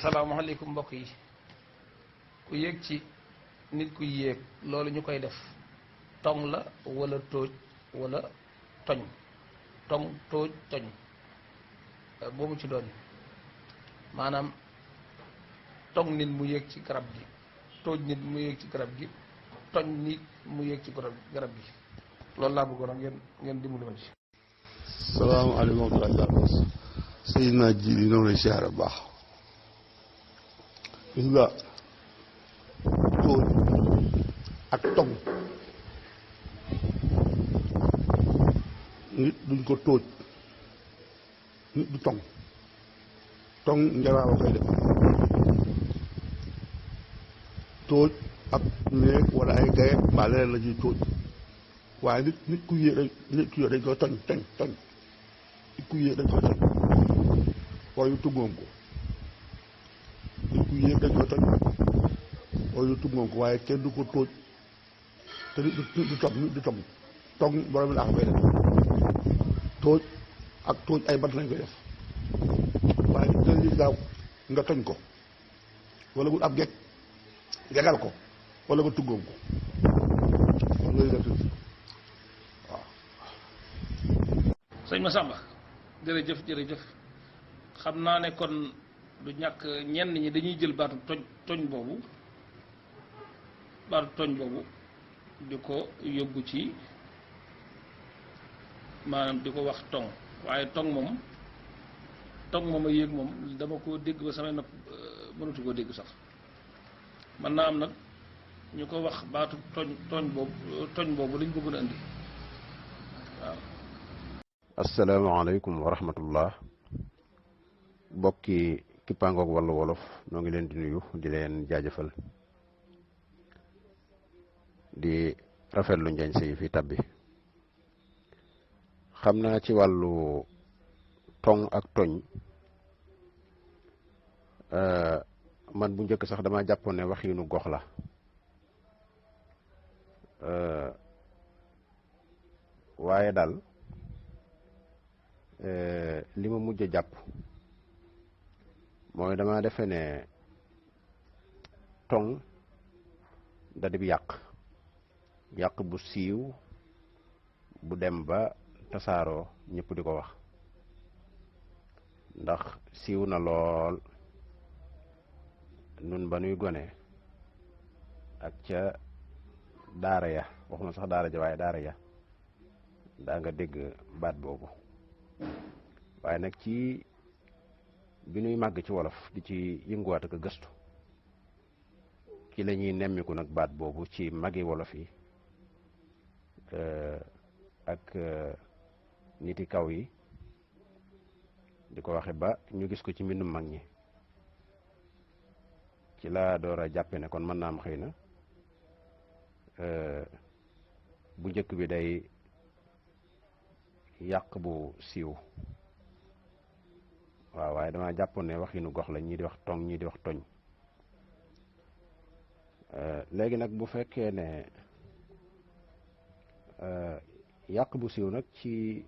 salaamaaleykum mbokk yi ku yéeg ci nit ku yéeg loolu ñu koy def tong la wala tóoj wala toñ tong tóoj toñ boobu ci doon maanaam tong nit mu yéeg ci garab gi tóoj nit mu yéeg ci garab gi toñ nit mu yéeg ci garab gi loolu laa bëggoon ak ngeen dimbali ma ci. salaamaaleykum wa rahmatulah. Seydina ji li noonu lay siyaare bu baax. gis nga tóoj ak tong nit duñ ko tóoj nit du tong tong njaraawa koy def tóoj ak néeg wala ay gaye mbaa leneen la ñuy tóoj waaye nit ku yéeg dañ koy toñ nit ku yéeg dañ koy toñ waaye tuggoon ko nit ku yéeg dañ koy toñ waaye tuggoon ko waaye kenn du ko tóoj te nit du tong borom laa koy def tóoj ak tóoj ay bant lañ koy def waaye nit dañ gaaw nga toñ ko wala bu ab gekk gegal ko wala nga tuggoon ko loolu lay def waaw. sëñ Massamba jërëjëf xam naa ne kon du ñàkk ñenn ñi dañuy jël baatu toñ boobu di ko yóbbu ci maanaam di ko wax tong waaye tong moom a yéeg moom dama ko dégg ba samay nopp mënatu koo dégg sax mën naa am nag ñu ko wax baatu toñ boobu lañ bëggoon a indi waaw. asalaamaaleykum wa rahmatullah bokki kippaangoog wàllu wolof noo ngi leen di nuyu di leen jaajëfal di rafetlu njañ si fi tabbi xam naa ci wàllu tong ak toñ man bu njëkk sax dama jàppoon ne waxiinu gox la waaye daal li ma mujj a jàpp mooy dama defe ne tong da di yàq bu siiw bu dem ba tasaaroo ñëpp di ko wax ndax siiw na lool nun ba nuy gone ak ca daara ya waxuma sax daara ja waaye daara ya daa nga dégg baat boobu waaye nag ci bi nuy màgg ci wolof di ci yënguwaat ak gëstu ci la ñuy nemmiku nag baat boobu ci magi wolof yi ak niti kaw yi di ko waxe ba ñu gis ko ci mbindum mag ñi ci laa door a jàppe ne kon mën naa am xëy na bu njëkk bi day yàq bu siiw waaw waaye dama jàppoon ne waxinu gox la ñii di wax tong ñii di wax toñ léegi nag bu fekkee ne yàq bu siiw nag ci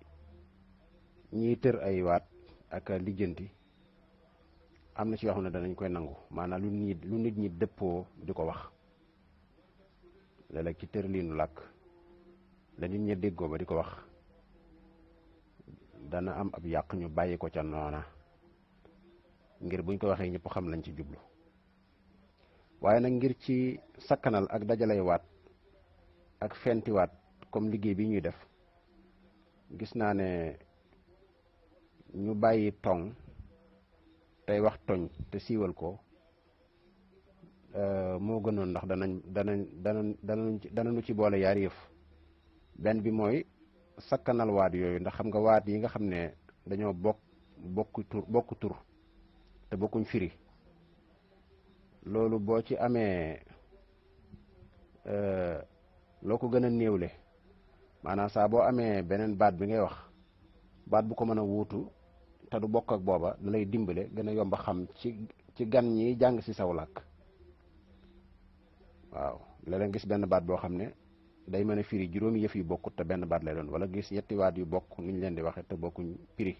ñiy tër ay waat ak lijjanti am na ci yoo xam ne danañ koy nangu maanaam lu nit ñi dëppoo di ko wax léeg-léeg ci tër liinu làkk la nit ñi déggoo ba di ko wax dana am ab yàq ñu bàyyi ko ca noona ngir buñ ko waxee ñëpp xam lañ ci jublu waaye nag ngir ci sakkanal ak dajalay waat ak fentiwaat comme liggéey bi ñuy def gis naa ne ñu bàyyi tong tey wax toñ te siiwal ko moo gënoon ndax danañu ci boole yaari yëf benn bi mooy sakkanal waat yooyu ndax xam nga waat yi nga xam ne dañoo bokk tur te bokkuñ firi loolu boo ci amee loo ko gën a néewle maanaam saa boo amee beneen baat bi ngay wax baat bu ko mën a wuutu te du bokk ak booba da lay dimbale gën a yomb a xam ci gan ñi jàng ci saw làkk waaw léeg-léeg gis benn baat boo xam ne day mën a firi juróomi yëf yu bokkut te benn baat lay doon wala gis yetti waat yu bokk ni ñu leen di waxe te bokkuñ firi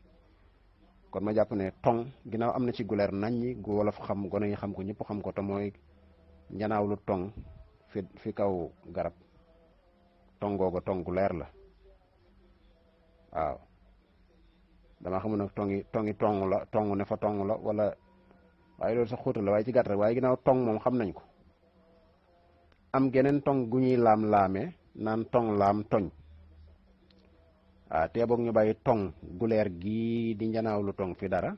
kon ma jàpp ne tong ginnaaw am na ci guleer naññi gu wolof xam gone yi xam ko ñëpp xam ko te mooy njanaaw lu tong fi kaw garab tong googa tong gu leer la waaw dama xamul nag tongi tong ne fa tong la wala waaye loolu sax xóotal la waaye ci gàtt rek waaye ginnaaw tong moom xam nañ ko am geneen tong gu ñuy laam-laamee naan tong laam toñ waaw te boog ñu bàyyi tong gu leer gii di njanaaw lu tong fi dara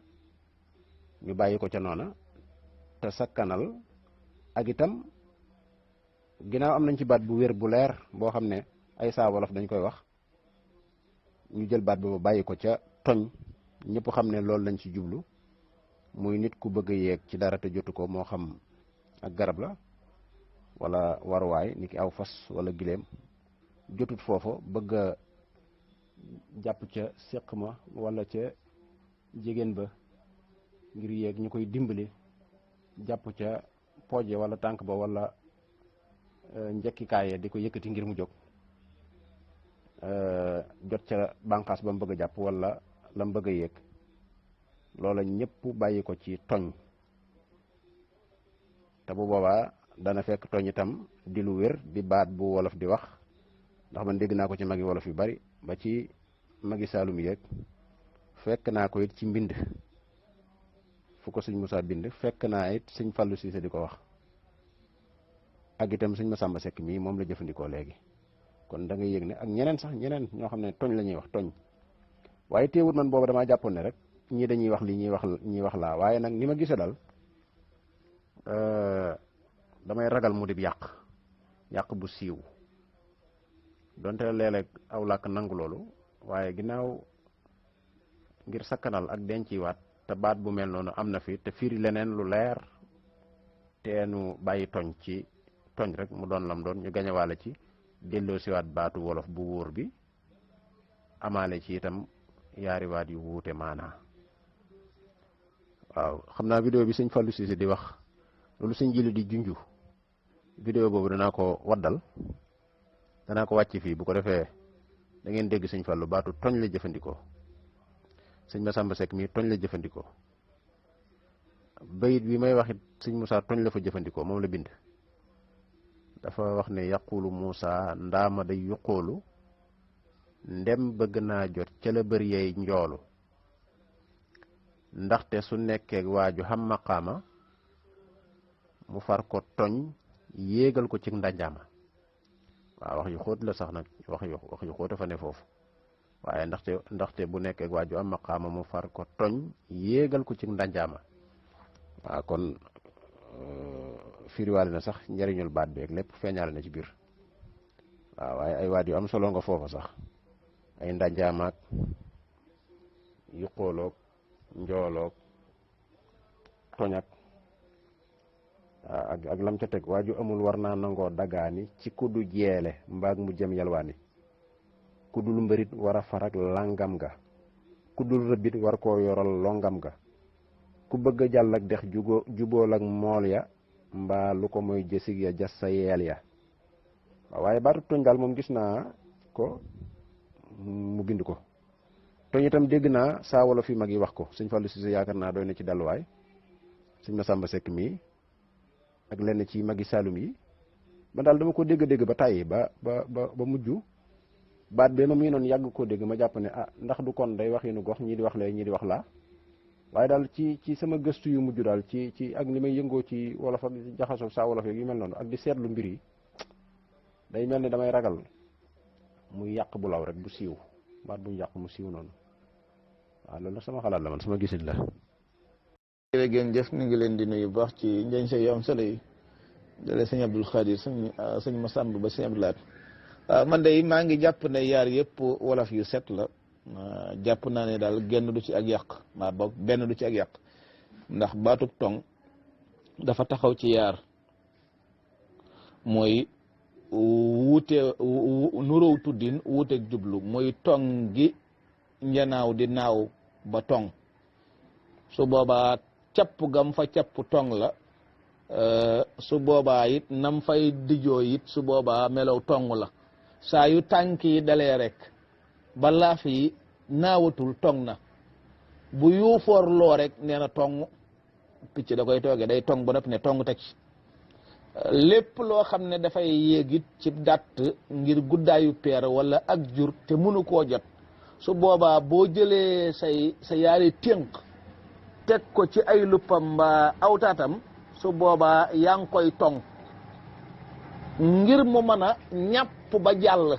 ñu bàyyi ko ca noona te sakkanal ak itam ginnaaw am nañ ci baat bu wér bu leer boo xam ne ay saa wolof dañ koy wax ñu jël baat boobu bàyyi ko ca toñ ñëpp xam ne loolu lañ ci jublu muy nit ku bëgg a yéeg ci dara te jotu ko moo xam ak garab la wala waruwaay ni ki aw fas wala gileem jotut foofu bëgg a jàpp ca séq ma wala ca jigéen ba ngir yéeg ñu koy dimbali jàpp ca pooje wala tànk ba wala njekkikaaye di ko yëkkati ngir mu jóg jot ca bànqaas ba mu bëgg a jàpp wala la mu bëgg a yéeg loola ñëpp bàyyi ko ci toñ te bu boobaa dana fekk toñ itam di lu wér di baat bu wolof di wax ndax man dégg naa ko ci magi wolof yu bari ba ci magi saalum yeeg fekk naa ko it ci mbind fu ko sëñ Moussa bind fekk naa it sëñ Fallou Cissé di ko wax ak itam sëñ Massamba Seck mii moom la jëfandikoo léegi kon da ngay yëg ne ak ñeneen sax ñeneen ñoo xam ne toñ la ñuy wax toñ waaye teewut man booba damaa jàppoon ne rek ñii dañuy wax li ñuy wax laa waaye nag ni ma gisee daal damay ragal mu di yàq bu siiw donte léeg-léeg aw làkk nangu loolu waaye ginnaaw ngir sakkanal ak denciwaat te baat bu mel noonu am na fi te firi leneen lu leer teenu bàyyi toñ ci toñ rek mu doon lam doon ñu gañewaale ci delloo siwaat baatu wolof bu wóor bi amaale ci itam yaari waat yu wuute maanaa waaw xam naa vidéo bi sëñ Fallou Cissé di wax loolu sëñ Jili di junju vidéo boobu danaa ko waddal danaa ko wàcc fii bu ko defee da ngeen dégg sëñ Fallou baatu toñ la jëfandikoo sëñ Massamba Seck mii toñ la jëfandikoo bayit bi may waxit sëñ Moussa toñ la fa jëfandikoo moom la bind dafa wax ne yaqulu Moussa ndaama day yuqoolu ndem bëgg naa jot ca la bër yey njoolu ndaxte su nekkee waaju xam maqaama mu far ko toñ yéegal ko ci ndajaama waaw wax yu xóot la sax nag wax yu xóot fa ne foofu waaye ndaxte bu nekkee waaju am maqaama mu far ko toñ yéegal ko ci ndajaama waaw kon firiwaale na sax njariñul baat beeg lépp feeñaale na ci biir waaw waaye ay waat yu am solo nga foofa sax ay ndajaamaak yuqooloog njooloog toñak ak lam ca teg waaju amul war naa nangoo dagaani ci kuddu jeele mbaag mu jëm yalwaani kuddul mbërit war a farak langam ga kuddul rëbbit war koo yoral longam ga ku bëgg a jàll ak dex jubool ak mool ya mbaa lu ko mooy jësig ya jas sa yeel ya waaye baatu toñ daal moom gis naa ko mu bind ko toñ itam dégg naa saa wolof yi mag yi wax ko sëñ Fallou Cissé yaakaar naa doy na ci dalluwaay sëñ Massamba Seck mii ak lenn ci magi Saalum yi man daal dama ko dégg ba tàyyi ba mujj baat bee ma muy noonu yàgg koo dégg ma jàpp ne ndax du kon day wax yéenu gox ñii di wax lee ñii di wax laa waaye daal ci sama gëstu yu mujj daal ci ak li may yëngoo ci wolof ak jaxasoo saa wolof yeeg yu mel noonu ak di seetlu mbir yi day mel ni damay ragal muy yàq bu law rek bu siiw baat bu ñu yàq mu siiw noonu waaw loolu nag sama xalaat la man sama gisit la. jërëjëf ñu ngi leen di nuyu bu baax ci njëriñ sa yu am solo yi dalee sëñ Abdul Xaadir sëñ Massamba ba sëñ Abdou Lahat man de maa ngi jàpp ne yaar yëpp wolof yu set la jàpp naa ne daal genn du ci ak yàq maa boog benn du ci ak yàq ndax baatub tong dafa taxaw ci yaar mooy wuute nuróow tuddin wuuteeg jublu mooy tong gi njanaaw di naaw ba tong su boobaa capp gam fa capp tong la su boobaa it nam fay dijoo it su boobaa melow tong la saa yu tànk yi dalee rek ba laaf yi naawatul tong na bu yuufoor loo rek nee na tong picc da koy toogee day tong ba noppi ne tong teg ci lépp loo xam ne dafay yéegit ci dàtt ngir guddaayu peer wala ak jur te mënu koo jot su boobaa boo jëlee sa yaari tënk teg ko ci ay luppam mbaa awtaatam su boobaa yaa ngi koy tong ngir mu mën a ñàpp ba jàll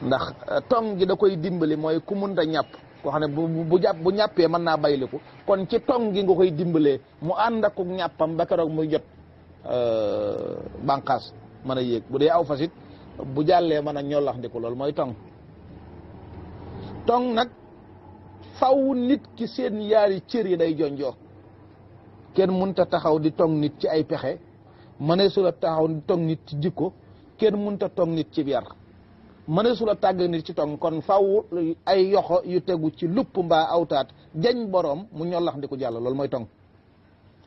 ndax tong gi da koy dimbali mooy ku munta ñàpp koo xam ne bu ñàppee mën naa bayliku kon ci tong gi nga koy dimbalee mu ànd ak ñàppam ba keroog muy jot bànqaas mën a yéeg bu dee aw fasit bu jàllee mën a ñollax ndiku loolu mooy tong tong nag faw nit ki seen yaari cër yi day jonjoo kenn munta taxaw di tong nit ci ay pexe mëneesu la taxaw di tong nit ci jikko kenn munta tong nit ci yar mëneesu la tàgg nit ci tong kon faw ay yoxo yu tegu ci lupp mbaa awtaat jañ boroom mu ñollax ndiku jàll loolu mooy tong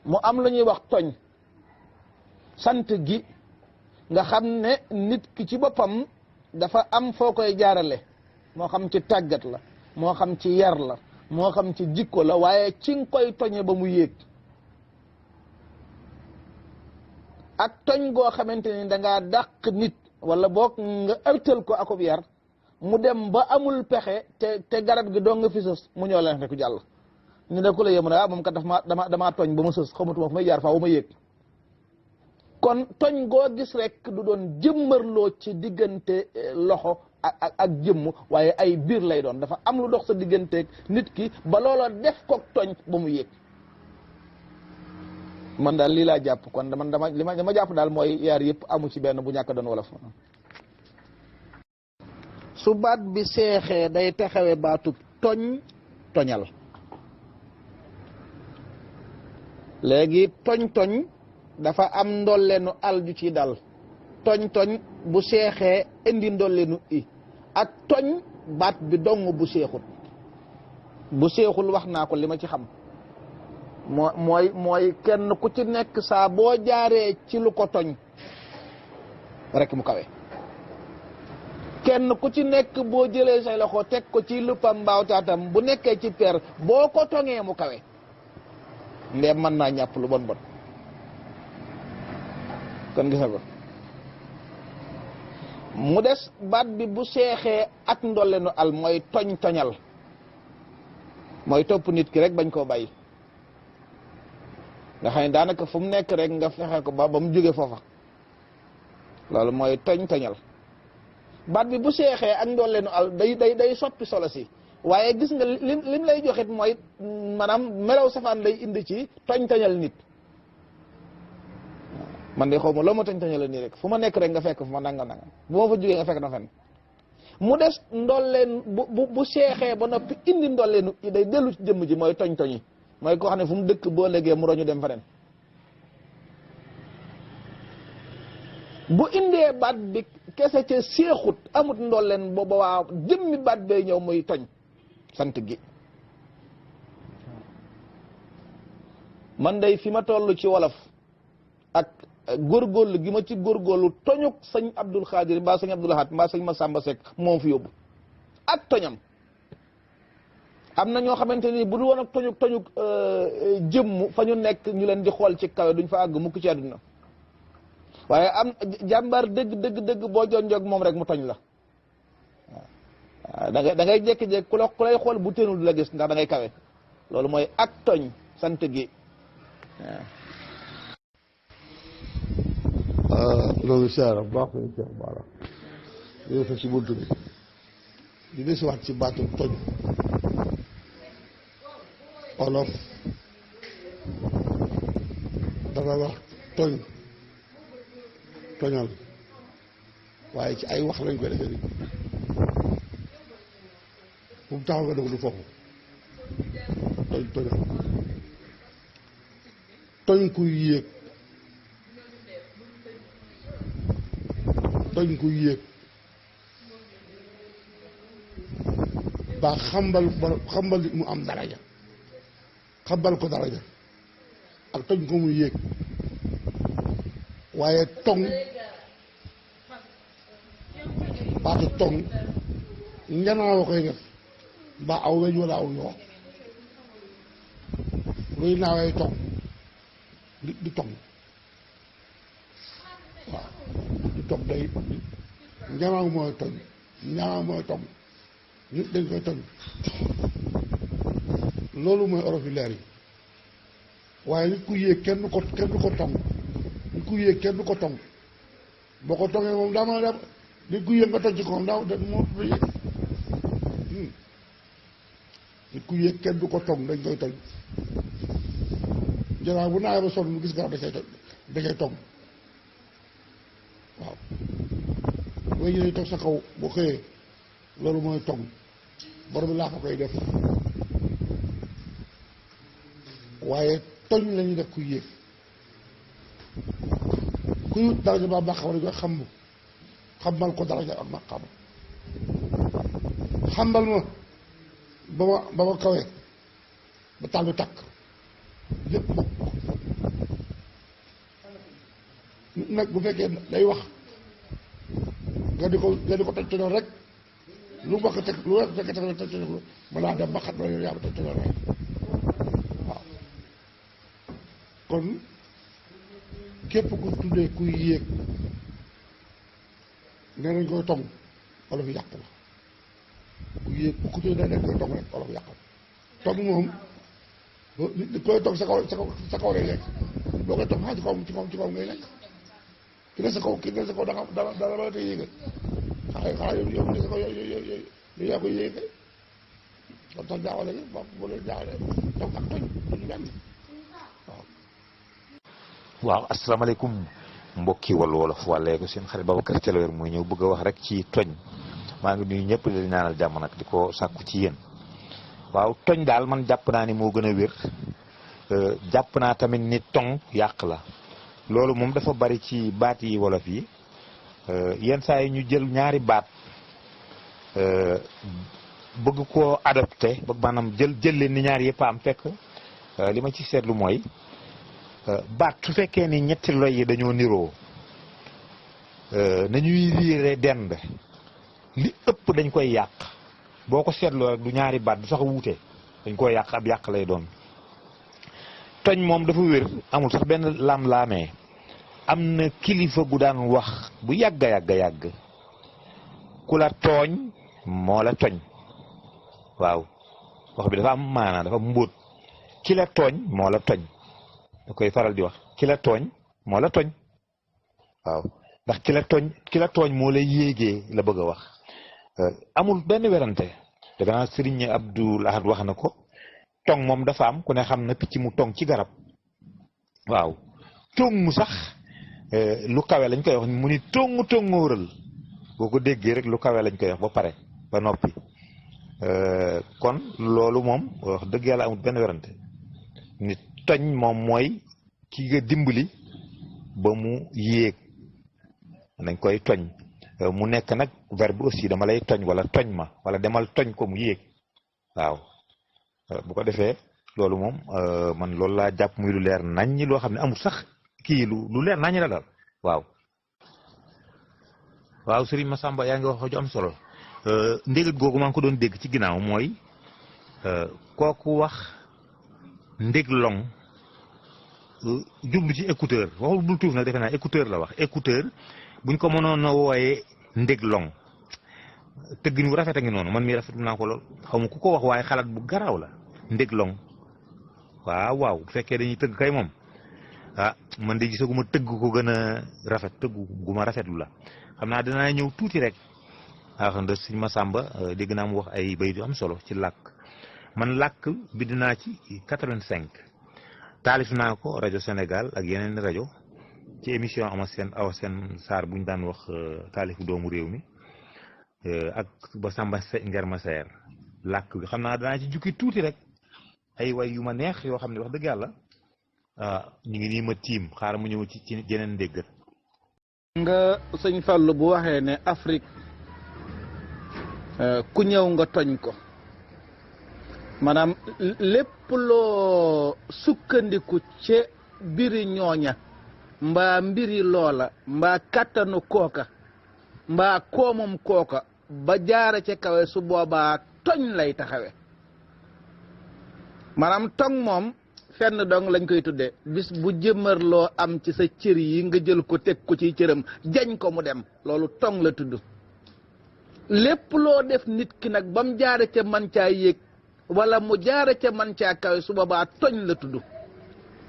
mu am lu ñuy wax toñ sant gi nga xam ne nit ki ci boppam dafa am foo koy jaarale moo xam ci tàggat la moo xam ci yar la moo xam ci jikko la waaye ci nga koy toñe ba mu yéeg ak toñ goo xamante ni dangaa dàq nit wala boog nga ërtal ko akub yar mu dem ba amul pexe te garab gi doo nga fi sës mu ñoo leen rek jàll ñu ne ku la yéemu ne moom kat damaa toñ ba ma sës xamatuma fu may jaar faaw ma yéeg kon toñ goo gis rek du doon jëmmarloo ci diggante loxo ak jëmm waaye ay biir lay doon dafa am lu dox sa digganteeg nit ki ba loola def ko toñ ba mu yéeg man daal lii laa jàpp kon dama jàpp daal mooy yaar yëpp amu ci benn bu ñàkk doon wolof su baat bi seexee day taxawe baatub toñal léegi toñ dafa am ndolleenu al ju ci dal toñ bu seexee indi ndolleenu i ak toñ baat bi dong bu seexul wax naa ko li ma ci xam mooy kenn ku ci nekk saa boo jaaree ci lu ko toñ rek mu kawe kenn ku ci nekk boo jëlee say loxo teg ko ci luppam mbaawtaatam bu nekkee ci per boo ko toŋee mu kawe ndeem mën naa ñàpp lu bon kon gisa ko mu des baat bi bu seexee ak ndollenu al mooy toñal mooy topp nit ki rek bañ koo bàyyi nga xam ne daanaka fu mu nekk rek nga fexe ko ba mu jóge foofa loolu mooy toñal baat bi bu seexee ak ndolleenu al day soppi solo si waaye gis nga lim lay joxit mooy maanaam melaw safaan lay indi ci toñal nit man de xaw ma loo ma toñal nii rek fu ma nekk rek nga fekk fu ma nangam bu ma fa jógee nga fekk na fen mu des ndolleen bu seexee ba noppi indi ndolleenu day dellu ci jëmm ji mooy toñi mooy koo xam ne fu mu dëkk boo léegee mu roñu dem feneen bu indee baat bi kese ca seexut amut ndolleen booba waa jëmmi baat bay ñëw muy toñ sant gi man day fi ma toll ci wolof ak góorgóorlu gi ma ci góorgóorlu toñuk sëñ Abdul Xaadir mbaa sëñ Abdul Ahad mbaa sëñ Masamba Seck moom fi yóbbu ak toñam am na ñoo xamante ni bu dul woon ak toñuk jëmm fa ñu nekk ñu leen di xool ci kawe duñ fa àgg mukk ci àdduna waaye am jàmbaar dëgg boo jonjoog moom rek mu toñ la waaw da ngay jékki-jékki ku lay xool bu téenul du la gis ndax da ngay kawe loolu mooy ak toñ sant gi waaw loolu siyaara bu baax nañ Cheikh Bara yooyu fa ci buntu bi di desiwaat ci baatu toñ olof dafa wax toñal waaye ci ay wax lañ koy defee nii fu mu taxaw nga def du foofu toñal toñ kuy yéeg ba xambal nit mu am daraja xambal ko daraja ak toñ ko muy yéeg waaye toŋ baatu toŋ njanaaw koy def mbaa aw weñ wala aw yoo luy naawee tong nit di tong waaw di tong day njamaaw mooy tong ñamaaw mooy tong nit dañ koy tong loolu mooy olof yi leer yi waaye nit ku yéeg kenn du ko tong nit ku yéeg kenn du ko tong boo ko tongee moom daa mën a def nit ku yéeg nga toj ci ko daa moom du yéeg nit ku yéeg kenn du ko tong dañ koy tong janaaw bu naawee ba sonn mu gis garab da koy tong waaw way ñu toog sa kaw boo xëyee loolu mooy tong borom laa ko koy def waaye toñ la ñuy def ku yéeg kuy wut daraja ba maqaama dañ koy xambal ko daraja ak maqaama xambal ma ba ma kawee ba taal bi takk lépp bokk nag bu fekkee day wax nga di ko toj toñoon rek lu mu wax teg lu wax fekkee teg toj toñoon mën naa dem ba xat na yow yaa ma toj toñoon rek waaw kon képp ku tuddee kuy yéeg nee nañ koy tong olof yàq la ku yéeg ku tuddee nee nañ koy tong rek olof yàq la tong moom di koy tong sa kaw lay lekk boo koy tong xaa ci kaw ngay lekk ki ne sa kaw dara ba tey yéegal xanaa yow ne sa kaw yow yaa koy yéegal kon tax jaawale gi bu leen jaawale tong ak toj duñu benn waaw asalaamaaleykum mbokki Wàllu Wolof wàllee ko seen xarit Babacar Thiel mooy ñëw bëgg a wax rek ci toñ maa ngi nuyu ñëpp di ñaanal jàmm nag di ko sàkku ci yéen waaw toñ daal man jàpp naa ni moo gën a wér jàpp naa tamit ni tong yàq la loolu moom dafa bari ci baat yi wolof yi yenn saa yi ñu jël ñaari baat bëgg koo adopté bëgg maanaam jël leen ni ñaari yëpp am fekk li ma ci seetlu mooy baat su fekkee ni ñetti loy yi dañoo niroo nañuy riire dend li ëpp dañ koy yàq boo ko seetloo rek du ñaari baat du sax wuute dañ koy yàq ab yàq lay doon toñ moom dafa wér amul sax benn lam-laamee am na kilifa gu daan wax bu yàgg yàgg ku la tooñ moo la toñ waaw wax bi dafa am maanaa dafa mbóot ki la tooñ moo la toñ da koy faral di wax ki la tooñ moo la toñ waaw ndax ki la tooñ moo lay yéegee la bëgg a wax amul benn werante dafa naa Sëriñ Abdul Ahad wax na ko tong moom dafa am ku ne xam na picc mu tong ci garab waaw tong mu sax lu kawe lañ koy wax mu ni tongóoral boo ko déggee rek lu kawe lañ koy wax ba pare ba noppi kon loolu moom wax dëgg yàlla amul benn werante nit toñ moom mooy ki nga dimbali ba mu yéeg nañ koy toñ mu nekk nag verbe aussi dama lay toñ wala toñ ma wala demal toñ ko mu yéeg waaw bu ko defee loolu moom man loolu laa jàpp muy lu leer naññi loo xam ne amul sax kii lu leer naññi la daal waaw. waaw Serigne Massamba yaa ngi wax ju am solo ndégat googu maa ngi ko doon dégg ci ginnaaw mooy kooku wax ndég long jublu ci écouteur waxul bul tuuf nag defe naa écouteur la wax écouteur buñ ko mënoon a wooyee ndég long tëggin wu rafet a ngi noonu man mii rafetlu naa ko lool xaw ma ku ko wax waaye xalaat bu garaaw la ndég long waaw bu fekkee dañuy tëgg kay moom man de gisaguma tëgg ko gën a rafet tëgg gu ma rafetlu la xam naa dinaa ñëw tuuti rek xam nga Sëñ Massamba dégg naa mu wax ay bayit yu am solo ci làkk man làkk bi dinaa ci 85 taalif naa ko rajo Sénégal ak yeneen rajo ci émission Awa Sène Sarr bu ñu daan wax taalifu doomu réew mi ak ba Samba Ngerma Seer làkk bi xam naa danaa ci jukki tuuti rek ay way yu ma neex yoo xam ne wax dëgg yàlla ñu ngi nii ma tiim xaaral mu ñëw ci yeneen déggat nga sëñ Fallou bu waxee ne Afrique ku ñëw nga toñ ko maanaam lépp loo sukkandiku ci mbiri ñooña mbaa mbiri loola mbaa kàttanu kooka mbaa koomam kooka ba jaara ca kawe su boobaa toñ lay taxawe maanaam tong moom fenn dong lañ koy tudde bis bu jëmmarloo am ci sa cër yi nga jël ko teg ko ci cëram jañ ko mu dem loolu tong la tudd lépp loo def nit ki nag ba mu jaare ca man caa yéeg wala mu jaare ca man caa kawe su boobaa toñ la tudd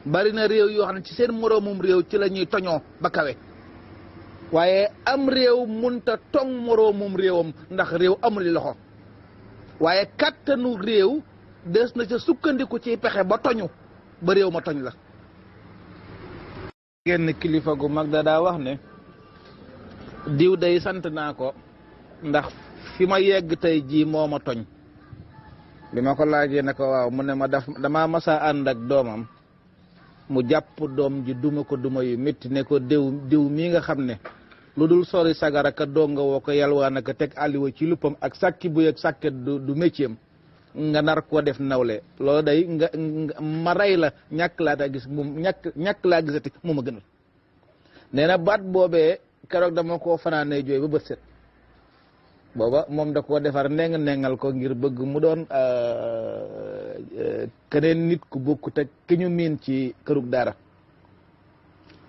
bari na réew yoo xam ne ci seen moroomum réew ci la ñuy toñoo ba kawe waaye am réew munta tong moroomum réewam ndax réew amul loxo waaye kattanu réew des na ca sukkandiku ci pexe ba toñu ba réew ma toñ la genn kilifa gu mag da daa wax ne diw day sant naa ko ndax fi ma yegg tey jii moo ma toñ bi ma ko laajee ne ko waaw mu ne ma dama masa ànd ak doomam mu jàpp doom ji duma ko duma yu métti ne ko diw mii nga xam ne lu dul sori sagara ka donga woo ko yalwaan aka teg àlliwa ci luppam ak sàkki buy ak sàkket du métier nga nar koo def nawle loolu day nga ma rey la ñàkk laa taa gis moom ñàkk laa gisati mu ma gënal nee na baat boobee keroog dama koo fanaanee jooy ba bët set booba moom da koo defar nengal ko ngir bëgg mu doon keneen nit ku bokkut ak ki ñu miin ci kërug dara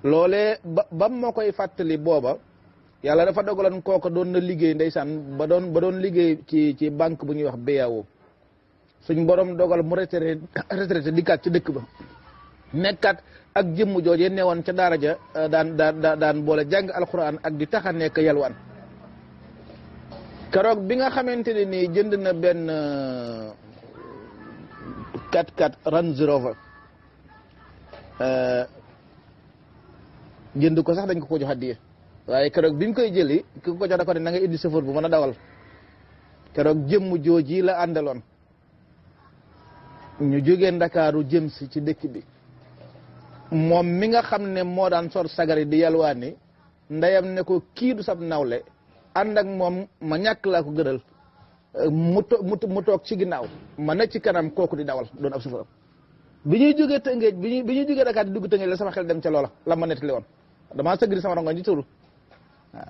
loolee ba moo koy fàttali booba yàlla dafa dogaloon kooka doon na liggéey ndeysaan ba doon liggéey ci banque bu ñuy wax BAO suñ borom dogal mu retraité dikkaat ci dëkk ba nekkat ak jëmm joojee newoon ca daara ja daan boole jàng alxuraan ak di taxa nekk yalwaan keroog bi nga xamante ne nii jënd na benn 4x4 Range Rover jënd ko sax dañ ko jox addiya waaye keroog bi ñu koy jëli ki ko jox da ko ne na nga indi chauffeur bu mën a dawal keroog jëmm jooji la àndaloon ñu jógee Ndakaaru jëm si ci dëkk bi moom mi nga xam ne moo daan sor sagari di yalwaani ndeyam ne ko kii du sab nawle ànd ak moom ma ñàkk laa ko gënal mu toog ci ginnaaw ma ne ci kanam kooku di dawal doon ab chauffeur bi ñuy jógee Tëngéej bi ñuy jógee Dakar di dugg Tëngéej la sama xel dem ca loola la ma nettali woon damaa sëgg di sama rongoñ ci tuuru waaw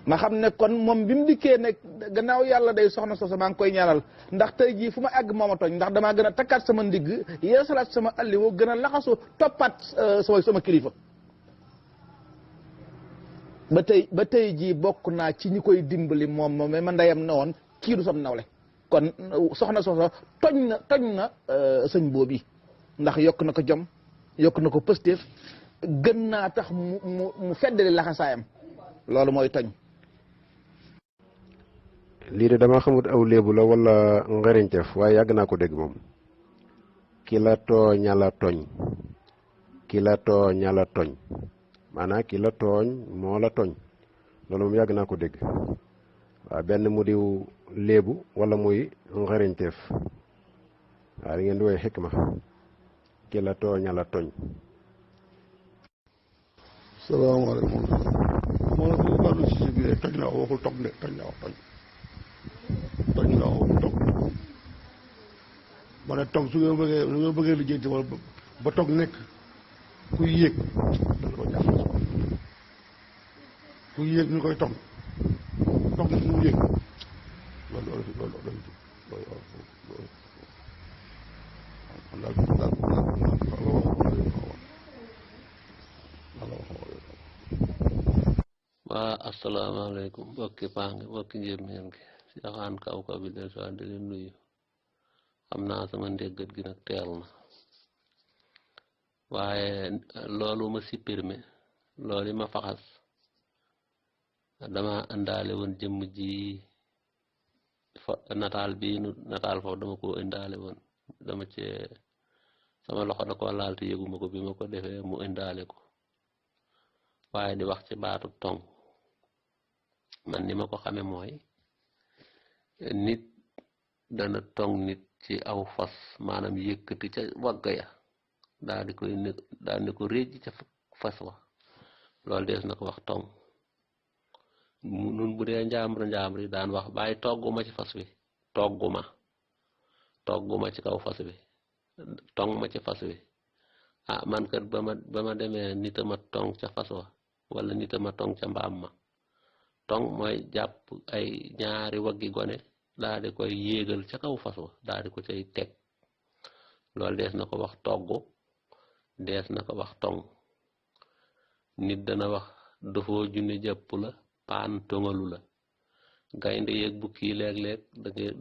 ma xam ne kon moom bi mu dikkee ne gannaaw yàlla day soxna soosa maa ngi koy ñaanal ndax tey jii fu ma àgg mooma tooñ ndax damaa gën a takkaat sama ndigg yeesalaat sama alliwo gën a laxasu toppaat sama kilifa ba tey jii bokk naa ci ñi koy dimbali moom mais ma ndeyam ne woon kii du sam nawle kon soxna soosa toñ na sëñ boobi ndax yokk na ko jom yokk na ko pëstéef gën naa tax mu feddali laxasaayam loolu mooy toñ lii de dama xamut aw léebu la wala ngariñteef waaye yàgg naa ko dégg moom ki la tooña la toñ ki la tooña la toñ maanaam ki la tooñ moo la toñ loolu moom yàgg naa ko dégg waaw benn mu diw léebu wala muy ngariñteef waaw li ngeen di woy xikma ki la tooña la toñ. salaamaaleykum moo la bu baalu si si biir toj la waxul tog de toj la wax toj la waxul tog ma ne tog su nga bëggee liggéey wala ba tog nekk kuy yéeg dana ko jaaxal kuy yéeg ñu koy tog mu yéeg waa asalaamaaleykum mbokki paange mbokki njërmeen gi si axaan kaw kaw bi del soit di leen nuyu xam naa sama ndéggat gi nag teel na waaye loolu ma supprimé loolu ma faxas dama indaale woon jëmm ji nataal bii nu nataal foofu dama ko indaale woon dama ci sama loxo da ko laal te yëguma ko bi ma ko defee mu indaale ko waaye di wax ci baatu tong man ni ma ko xame mooy nit dana tong nit ci aw fas maanaam yëkkati ca wagga ya daal di ko réej ca fas wa loolu dees na ko wax tong nun bu dee njaambur yi daan wax bàyyi togguma ci fas wi togguma ci kaw fas wi tong ma ci fas wi ah man kat ba ma demee nita ma tong ca fas wa wala nita ma tong ca mbaam ma tong mooy jàpp ay ñaari waggi gone daal di koy yéegal ca kaw fas wa daal di ko cay teg loolu dees na ko wax togg dees na ko wax tong nit dana wax dafoo junne jàpp la paan tongalu la gaynde yeeg bukki yi léeg-léeg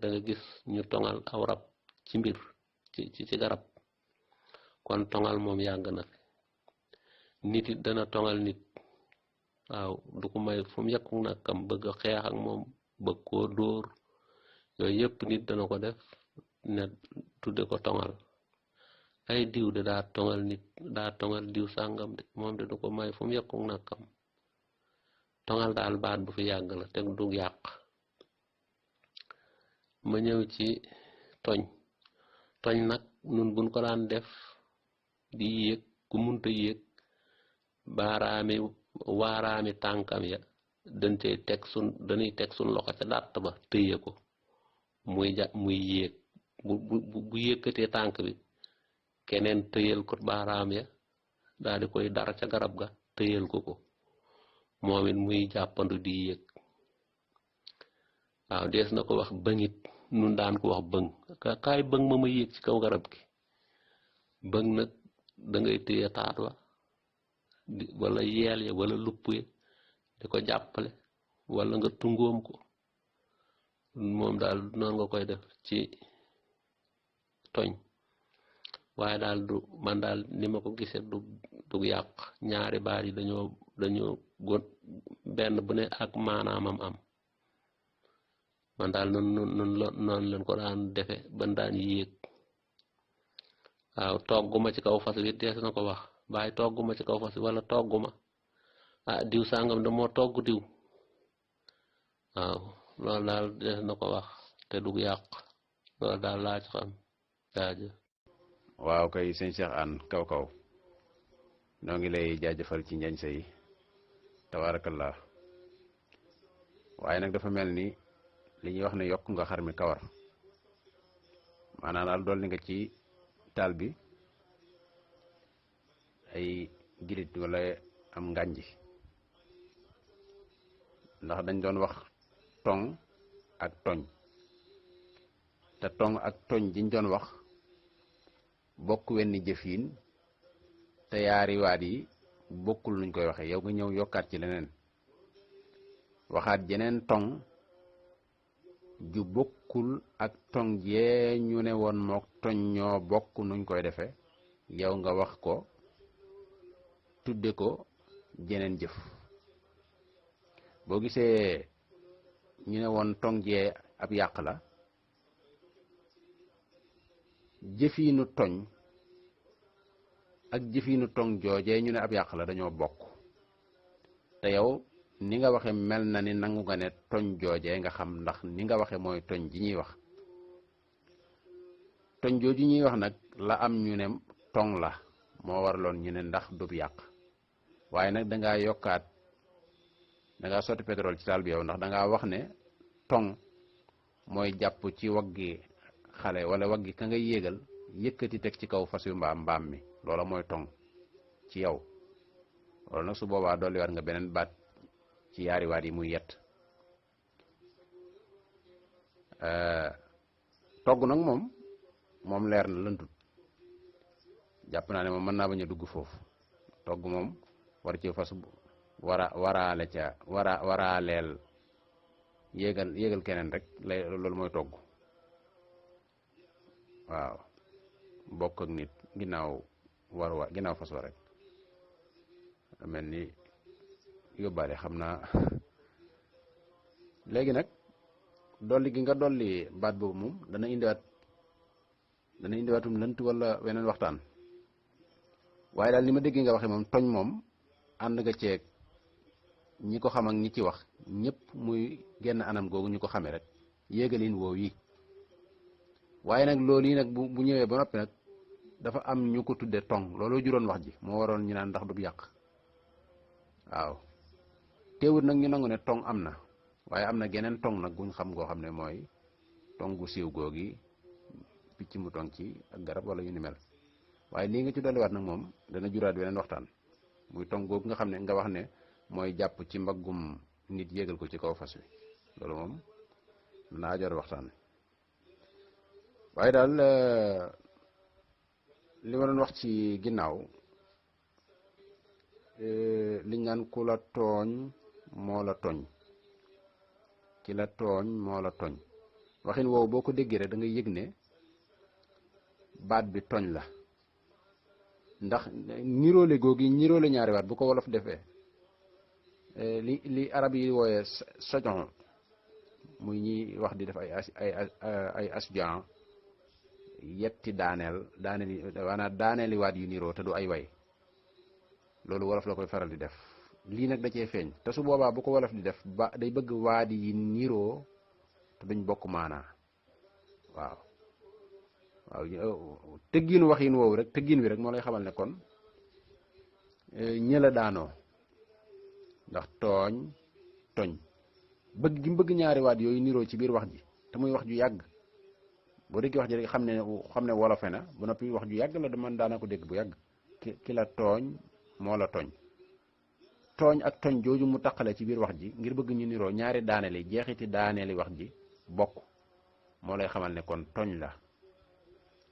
da nga gis ñu tongal aw rab ci mbir ci garab kon tongal moom yàgg na fi nit it dana tongal nit waaw du ko may fu mu yekku nakam bëgg a xeex ak moom bëgg koo dóor yooyu yëpp nit dana ko def ne tudde ko tongal ay diw de daa tongal nit daa tongal diw sàngam de moom de du ko may fu mu yekku nakam tongal daal baat bu fi yàgg la teg du yàq ma ñëw ci toñ nag nun buñ ko daan def di yéeg ku munta yéeg waaraami tànkam ya dañuy teg sun loxo ca dàtt ba tëye ko muy yéeg bu yëkkatee tànk bi keneen tëyal ko baaraam ya daal di koy dar ca garab ga tëyal ko moom it muy jàppandu di yéeg waaw dees na ko wax bëngit nun daan ko wax bëng kaay bëng ma yéeg ci kaw garab gi bëng nag da ngay téye taat wa wala yeel ya wala lupp ya di ko jàppale wala nga tungoom ko moom daal noonu nga koy def ci toñ waaye daal man daal ni ma ko gisee du yàq ñaari baat yi dañoo benn bu ne ak maanaamam am man daal noonu leen ko daan defe ban daan yéeg waaw togguma ci kaw fas wi dees na ko wax bàyyi togguma ci kaw fas wi wala togguma diw sàngam da moo togg diw waaw loolu daal dees na ko wax te du yàq loolu daal laa ci xam jaajëf waaw kay sëñ Cheikh Anne kaw noo ngi lay jaajëfal ci njañ say tabarakallah waaye nag dafa mel ni li ñuy wax ne yokk nga xar mi kawar maanaam daal dolli nga ci taal bi ay gilit wala am ngànji ndax dañ doon wax tong ak toñ te tong ak toñ jiñ doon wax bokk wenn jëfin te yaari waat yi bokkul nuñ koy waxe yow nga ñëw yokkaat ci leneen waxaat jeneen tong ju bokkul ak tong jee ñu ne woon mook toñ ñoo bokk nuñ koy defe yow nga wax ko tudde ko jeneen jëf boo gisee ñu ne woon tong jee ab yàq la jëfiinu toñ ak jëfiinu tong joojee ñu ne ab yàq la dañoo bokk te yow ni nga waxe mel na ni nangu nga ne toñ joojee nga xam ndax ni nga waxe mooy toñ ji ñuy wax toñ jooju ñuy wax nag la am ñu ne tong la moo waraloon ñu ne ndax du yàq waaye nag dangaa yokkaat dangaa sotti pétrole ci taal bi yow ndax dangaa wax ne tong mooy jàpp ci waggi xale wala waggi ka nga yéegal yëkkati teg ci kaw fas yu mbaam mi loola mooy tong ci yow loolu nag su boobaa dolli waat nga beneen baat ci yaari waat yi muy yett togg nag moom leer na lëntut jàpp naa ne moom mën naa bañ a dugg foofu togg moom war ci fas waraale ca waraaleel yéegal keneen rek loolu mooy togg waaw bokk ak nit ginnaaw fas wa rek mel ni yóbbaale xam naa léegi nag dolli gi nga dolli baat boobu moom dana indiwaatum lënt wala weneen waxtaan waaye daal ni ma dégg nga waxe moom toñ moom ànd nga ceeg ñi ko xam ak ñi ci wax ñëpp muy genn anam googu ñu ko xamee rek yéegalin woow yi waaye nag loolu yi nag bu ñëwee ba noppi nag dafa am ñu ko tudde tong looloo juróon wax ji moo waroon ñu naan ndax du yàq waaw teewut nag ñu nangu ne tong am na waaye am na geneen tong nag guñ xam goo xam ne mooy tong gu siiw googi picc mu tong ci ak garab wala yu ni mel waaye lii nga ci dolliwaat nag moom dana juraat beneen waxtaan muy tong googu nga xam ne nga wax ne mooy jàpp ci mbaggum nit yéegal ko ci kaw fas wi loolu moom naa jar waxtaan waaye daal li ma doon wax ci ginnaaw liñ naan ku la tooñ moo la tooñ ki la tooñ moo la tooñ waxin woowu boo ko déggee rek da ngay yëg ne baat bi tooñ la ndax niroole googi niroole ñaari baat bu ko wolof defee li arab yi wooyee sajon muy ñi wax di def ay asjan yetti daaneel waat yu niroo te du ay way loolu wolof la koy faral di def lii nag da cee feeñ te su boobaa bu ko wolof di def ba day bëgg waadi yi niroo te duñ bokk maanaa waaw tëggiinu waxin woowu rek tëggiin wi rek moo lay xamal ne kon ñëla daanoo ndax tooñ bëgg gi mu bëgg ñaari waat yooyu niroo ci biir wax ji te muy wax ju yàgg boo déggee wax ji rek xam ne wolofe na ba noppi wax ju yàgg la man daana ko dégg bu yàgg ki la tooñ moo la tooñ ak tooñ jooju mu taqale ci biir wax ji ngir bëgg ñu niroo ñaari daaneeli jeexiti daaneeli wax ji bokk moo lay xamal ne kon tooñ la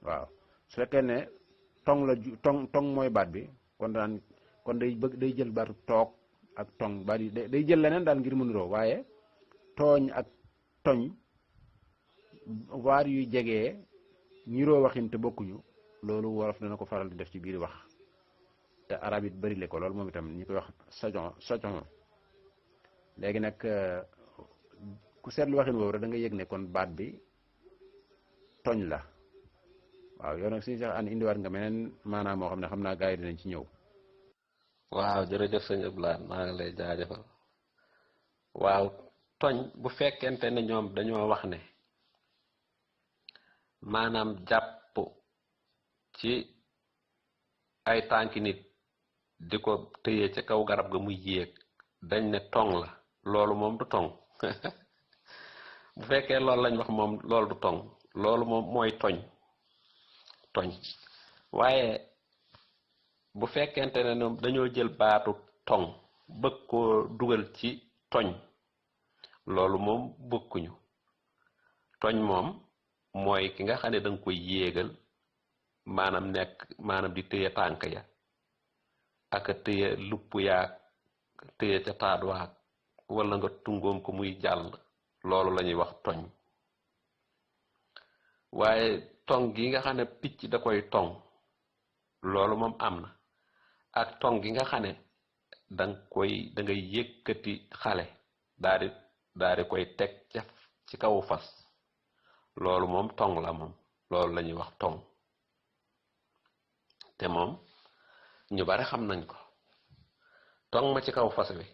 waaw su fekkee ne tong mooy baat bi kon day jël baatu toog ak tong baat yi day jël leneen daal ngir mu niroo waaye tooñ ak toñ waar yuy jegee niroo waxin te bokkuñu loolu wolof dana ko faral di def ci biir wax te arab it bëri le ko loolu moom itam ñi koy wax sajon léegi nag ku seetlu waxin woowu rek da nga yëg ne kon baat bi tooñ la waaw yow nag suñu sax an indiwaat nga meneen maanaam moo xam ne xam naa gars yi dinañ ci ñëw. waaw jërëjëf sëñ Abdoulaye maa ngi lay jaajëfal waaw tooñ bu fekkente ne ñoom dañoo wax ne maanaam jàpp ci ay tànki nit di ko tëyee ca kaw garab ga muy yéeg dañ ne tong la loolu moom du tong bu fekkee loolu lañ wax moom loolu du tong loolu moom mooy toñ waaye bu fekkente ne ñoom dañoo jël baatu tong bëgg koo dugal ci toñ loolu moom bokkuñu toñ moom mooy ki nga xam ne danga koy yéegal maanaam di téye tànk ya ak a téye lupp yaag téye ca taadwaag wala nga tungoom ko muy jàll loolu la ñuy wax toñ waaye tong gi nga xam ne picc da koy tong loolu moom am na ak tong gi nga xam ne da ngay yëkkati xale daal di koy teg ci kawu fas loolu moom tong la moom loolu la ñuy wax tong te moom ñu bari xam nañ ko tong ma ci kaw fas wi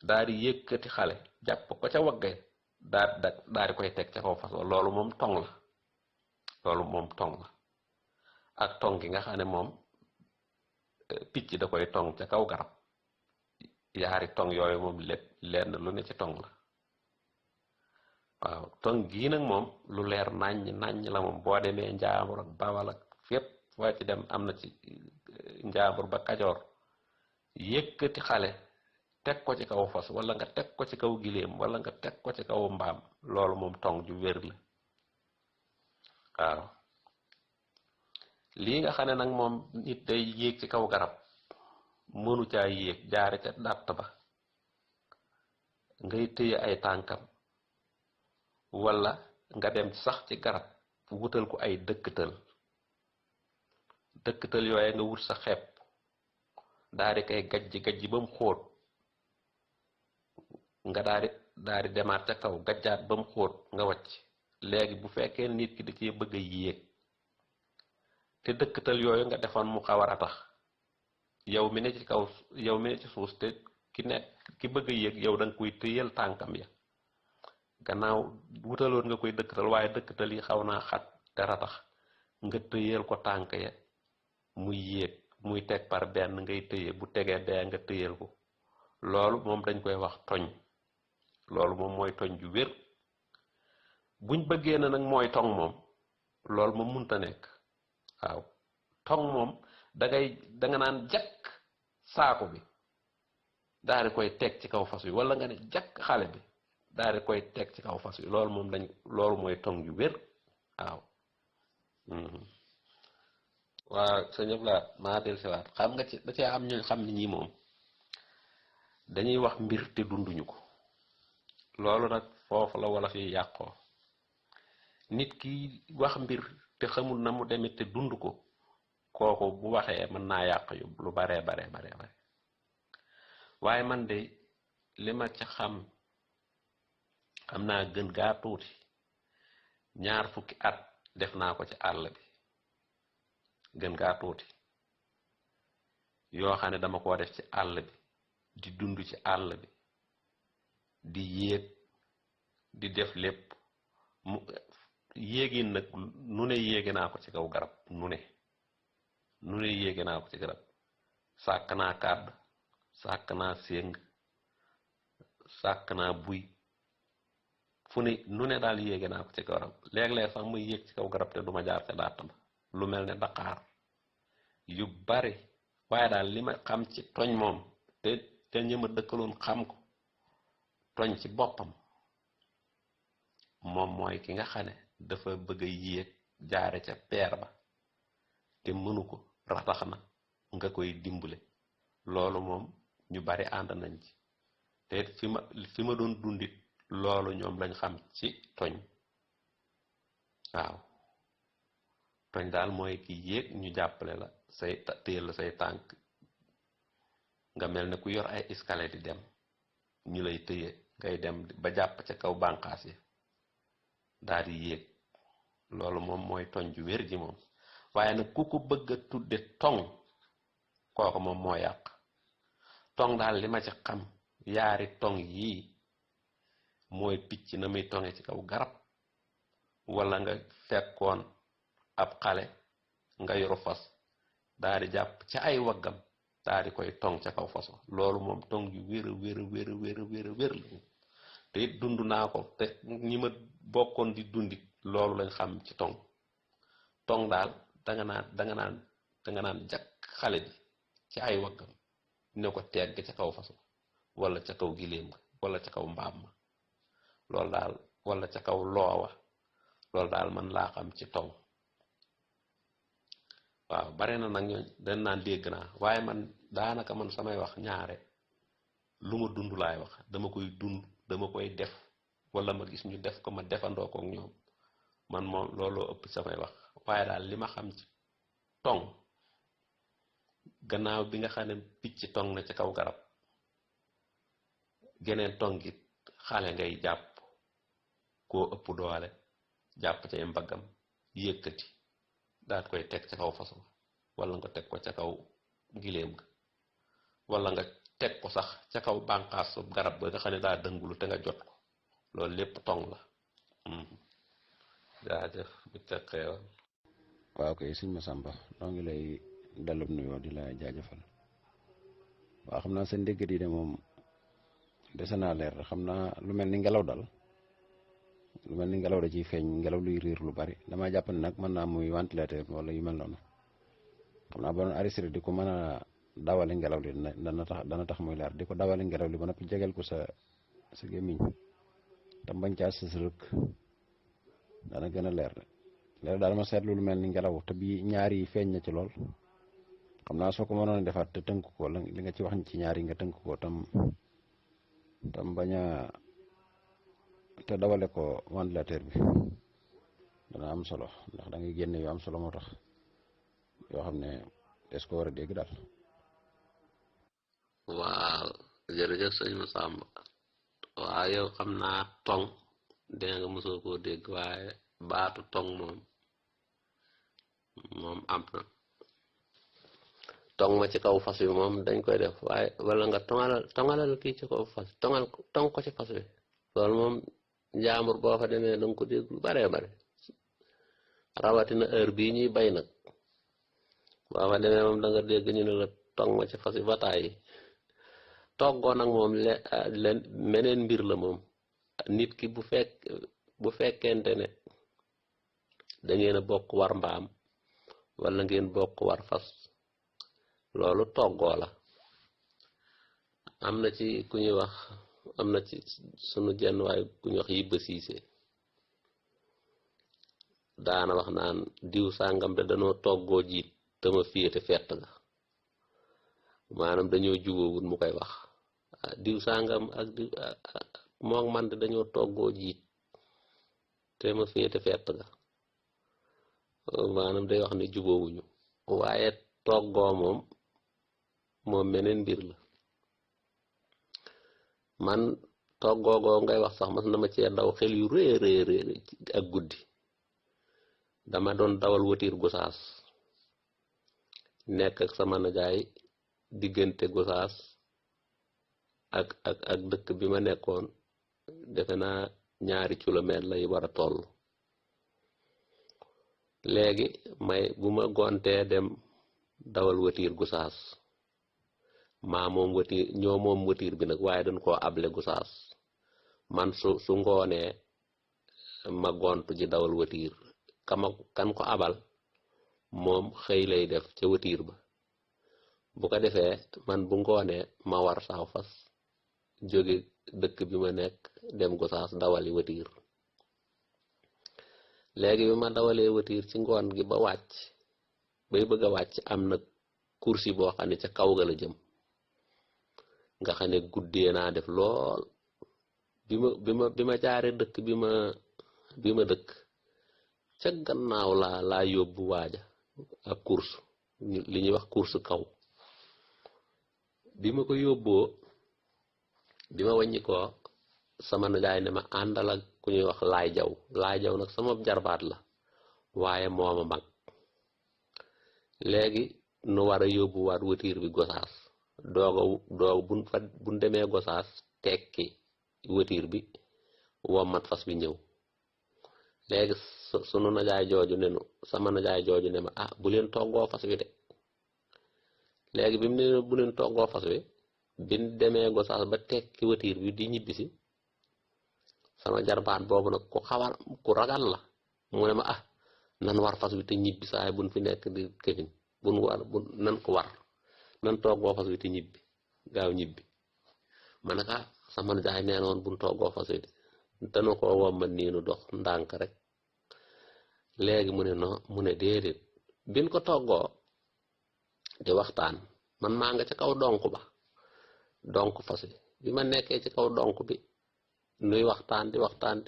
daal di yëkkati xale jàpp ko ca waggee daal di koy teg ca kaw fas loolu moom tong la loolu moom tong la ak tong gi nga xam ne moom picc da koy tong ca kaw garab yaari tong yooyu moom lépp lenn lu ne ci tong la waaw tong gii nag moom lu leer naññ la moom boo demee Njaambur ak Bawal ak fépp foo ci dem am na ci Njaambur ba Kajoor yëkkati xale teg ko ci kaw fas wala nga teg ko ci kaw giléem wala nga teg ko ci kaw mbaam loolu moom tong ju wér la waaw lii nga xam ne nag moom nit day yéeg ci kaw garab mënu caa yéeg jaare ca dàtt ba ngay téye ay tànkam wala nga dem sax ci garab wutal ko ay dëkktal yooye nga wut sa xepp daal di koy gajji ba mu xóot nga daal di demaat ca kaw gajjaat ba mu xóot nga wàcc léegi bu fekkee nit ki da cee bëgg a yéeg te dëkktal yooyu nga defoon mu xaw a tax yow mi ne ci kaw yow mi ne ci suuf te ki bëgg a yéeg yow da nga koy tëyal tànkam ya gannaaw wutaloon nga koy dëkkatal waaye dëkkatal yi xaw naa xat te ratax nga tëyal ko tànk ya muy yéeg muy teg par benn ngay tëye bu tegee dee nga tëyal ko loolu moom dañ koy wax toñ loolu moom mooy toñ ju wér buñ bëggee na nag mooy tong moom loolu moom munta nekk waaw tong moom da nga naan jakk saako bi daal di koy teg ci kaw fas wi wala nga ne jakk xale bi daal di koy teg ci kaw fas wi loolu mooy tong yu wér waaw. waaw sa ñëpp la maa del siwaat xam nga ci da cee am ñoo xam ne ñii moom dañuy wax mbir te dunduñu ko loolu nag foofu la wala fi yàqoo nit ki wax mbir te xamul na mu demee te dund ko kooku bu waxee mën naa yàq yu lu bare waaye man de li ma ca xam naa gën gaa tuuti 20 at def naa ko ci àll bi gën gaa tuuti yoo xam ne dama koo def ci àll bi di dund ci àll bi di yéeg di def lépp mu yéegi nag nu ne yéege naa ko ci kaw garab nu ne yéege naa ko ci garab sàkk naa kàdd sàkk naa séng sàkk naa buy fu ne nu ne daal yéege naa ko ci kaw garab léeg-léeg sax muy yéeg ci kaw garab te duma jaar ca dàtt ba lu mel ne daqaar yu bari waaye daal li ma xam ci toñ moom te ñi ma dëkkaloon xam ko toñ ci boppam moom mooy ki nga xam ne dafa bëgg a yéeg jaare ca peer ba te mënu ko ratax na nga koy dimbale loolu moom ñu bari ànd nañ ci te fi ma doon dundit loolu ñoom lañ xam ci toñ waaw toñ daal mooy ki yéeg ñu jàppale la téel la say tànk nga mel ne ku yor ay escalier di dem ñu lay tëye ngay dem ba jàpp ca kaw bànqaas yi daal di yéeg loolu moom mooy toñ ju wér ji moom waaye nag ku ko bëgg a tudde toŋ kooku moom moo yàq toŋ daal li ma ci xam yaari toŋ yii mooy picc na muy toŋe ci kaw garab wala nga fekkoon ab xale nga yoru fas daal di jàpp ca ay waggam daal di koy toŋ ca kaw faso loolu moom toŋ yu wér la te it dund naa ko te ñi ma bokkoon di dundit loolu lañ xam ci toŋ daal danga naan jakk xale bi ci ay waggam ne ko tegg ca kaw faso wala ca kaw giléem ga wala ca kaw mbaam ma loolu daal wala ca kaw loowa loolu daal man laa xam ci toŋ waaw bare na nag ñooñ dañ naan dégg naa waaye man daanaka man samay wax ñaare lu ma dund laay wax dama koy dund dama koy def wala ma gis ñu def ko ma defandoo ko ak ñoom man moom looloo ëpp samay wax waaye daal li ma xam ci toŋ gannaaw bi nga xam ne picc toŋ na ci kaw garab geneen toŋ gi xale ngay jàpp koo ëpp doole jàpp ca mbaggam yëkkati daat koy teg ca kaw façon wala nga teg ko ca kaw giléem ga wala nga teg ko sax ca kaw bànqaas garab ga nga xam ne daa dëngulu te nga jot ko loolu lépp toŋ la jaajëf bu teqeewa waaw kay sëñ Massamba noo ngi lay dalub nuyoo di la jaajëfal waaw xam naa sa ndéggat yi de moom dese naa leer xam naa lu mel ni ngelaw dal lu mel ni ngelaw da ciy feeñ ngelaw luy riir lu bari damaa jàpp ne nag mën naa muy ventilateur wala yu mel noonu xam naa ba doon arrêté di ko mën a dawale ngelaw li dana tax muy leer di ko dawale ngelaw li ba noppi jegel ko sa gémmiñ tam bañ caa sës rëkk dana gën a leer léegi daal ma seetlu lu mel ni ngelaw te bi ñaar yi feeñ na ci lool xam naa soo ko mënoon a defaat te tënk ko li nga ci wax ci ñaar yi nga tënk ko tam bañ a te dawale ko ventilateur bi dana am solo ndax da ngay génne yu am solo moo tax yoo xam ne des ko war a dégg daal. waaw jërëjëf sëñ Massamba waaw yow xam naa toŋ dégg nga mosoo koo dégg waaye baatu toŋ moom am na toŋ ma ci kaw fas wi moom dañ koy def waaye wala nga toŋalal kii ci kaw fas toŋ ko ci fas wi loolu moom njaambur boo fa demee danga ko dégg lu bare rawatina heure bii ñuy bay nag boo fa demee moom da nga dégg ñu ne la toŋ ma ci fas wi bataay yi toggoo nag moom leen meneen mbir la moom nit ki bu fekkente ne da ngeen a bokk war mbaam wala ngeen bokk war fas loolu toggoo la am na ci ku ñuy wax am na ci sunu jenn waay ku ñu wax Yibba Siise daana wax naan diw sàngam de danoo toggoo jiit te ma féete fett ga maanaam dañoo jubóowut mu koy wax diw sàngam ak diw moom man de dañoo toggoo jiit te ma féete fett ga maanaam day wax ne jubóowuñu waaye toggoo moom meneen mbir la man toggoogoo ngay wax sax mas na ma cee daw xel yu rëy rëy ak guddi dama doon dawal watiir Gosaas nekk ak sama najaay diggante Gosaas ak dëkk bi ma nekkoon defe naa 2 kilomètres lay war a toll léegi bu ma gontee dem dawal watiir Gosaas ñoo moom watiir bi nag waaye dañ koo able Gosaas man su ngoonee ma gontu ji dawal watiir kan ko abal moom xëy lay def ca watiir ba bu ko defee man bu ngoonee ma war saaw fas jóge dëkk bi ma nekk dem Gosaas dawali watiir léegi bi ma dawalee watiir ci ngoon gi ba wàcc bay bëgg a wàcc am na kursi boo xam ne ca kaw ga la jëm nga xam ne guddee naa def lool bi ma jaaree dëkk bi ma dëkk ca gannaaw laa yóbbu waaja ak course li ñuy wax course kaw bi ma ko yóbboo bi ma wàññi ko sama nijaay ne ma àndal ak ku ñuy wax laay jaw nag sama jarbaat la waaye mooma mag léegi nu war a yóbbuwaat watiir bi Gosaas doog buñ demee Gosaas tekki watiir bi wommat fas bi ñëw léegi sunu najaay jooju ne sama najaay jooju ne ma bu leen toggoo fas wi de léegi bi mu ne bu leen toggoo fas wi biñ demee Gosaas ba tekki watiir bi di ñibbisi sama jarbaat boobu nag ku ragal la mu ne ma nan war fas wi te ñibbi saay buñ fi nekk di këfiñ nan ko war nan toggoo fas wi te ñibbi gaaw ñibbi ma ne sama najaay nee noon buñ toggoo fas wi de dana ko wommat nii nu dox ndànk rek léegi mu ne déedéet bin ko toggoo di waxtaan man maa nga ca kaw donk fas wi bi ma nekkee ci kaw donk bi nuy waxtaan di waxtaan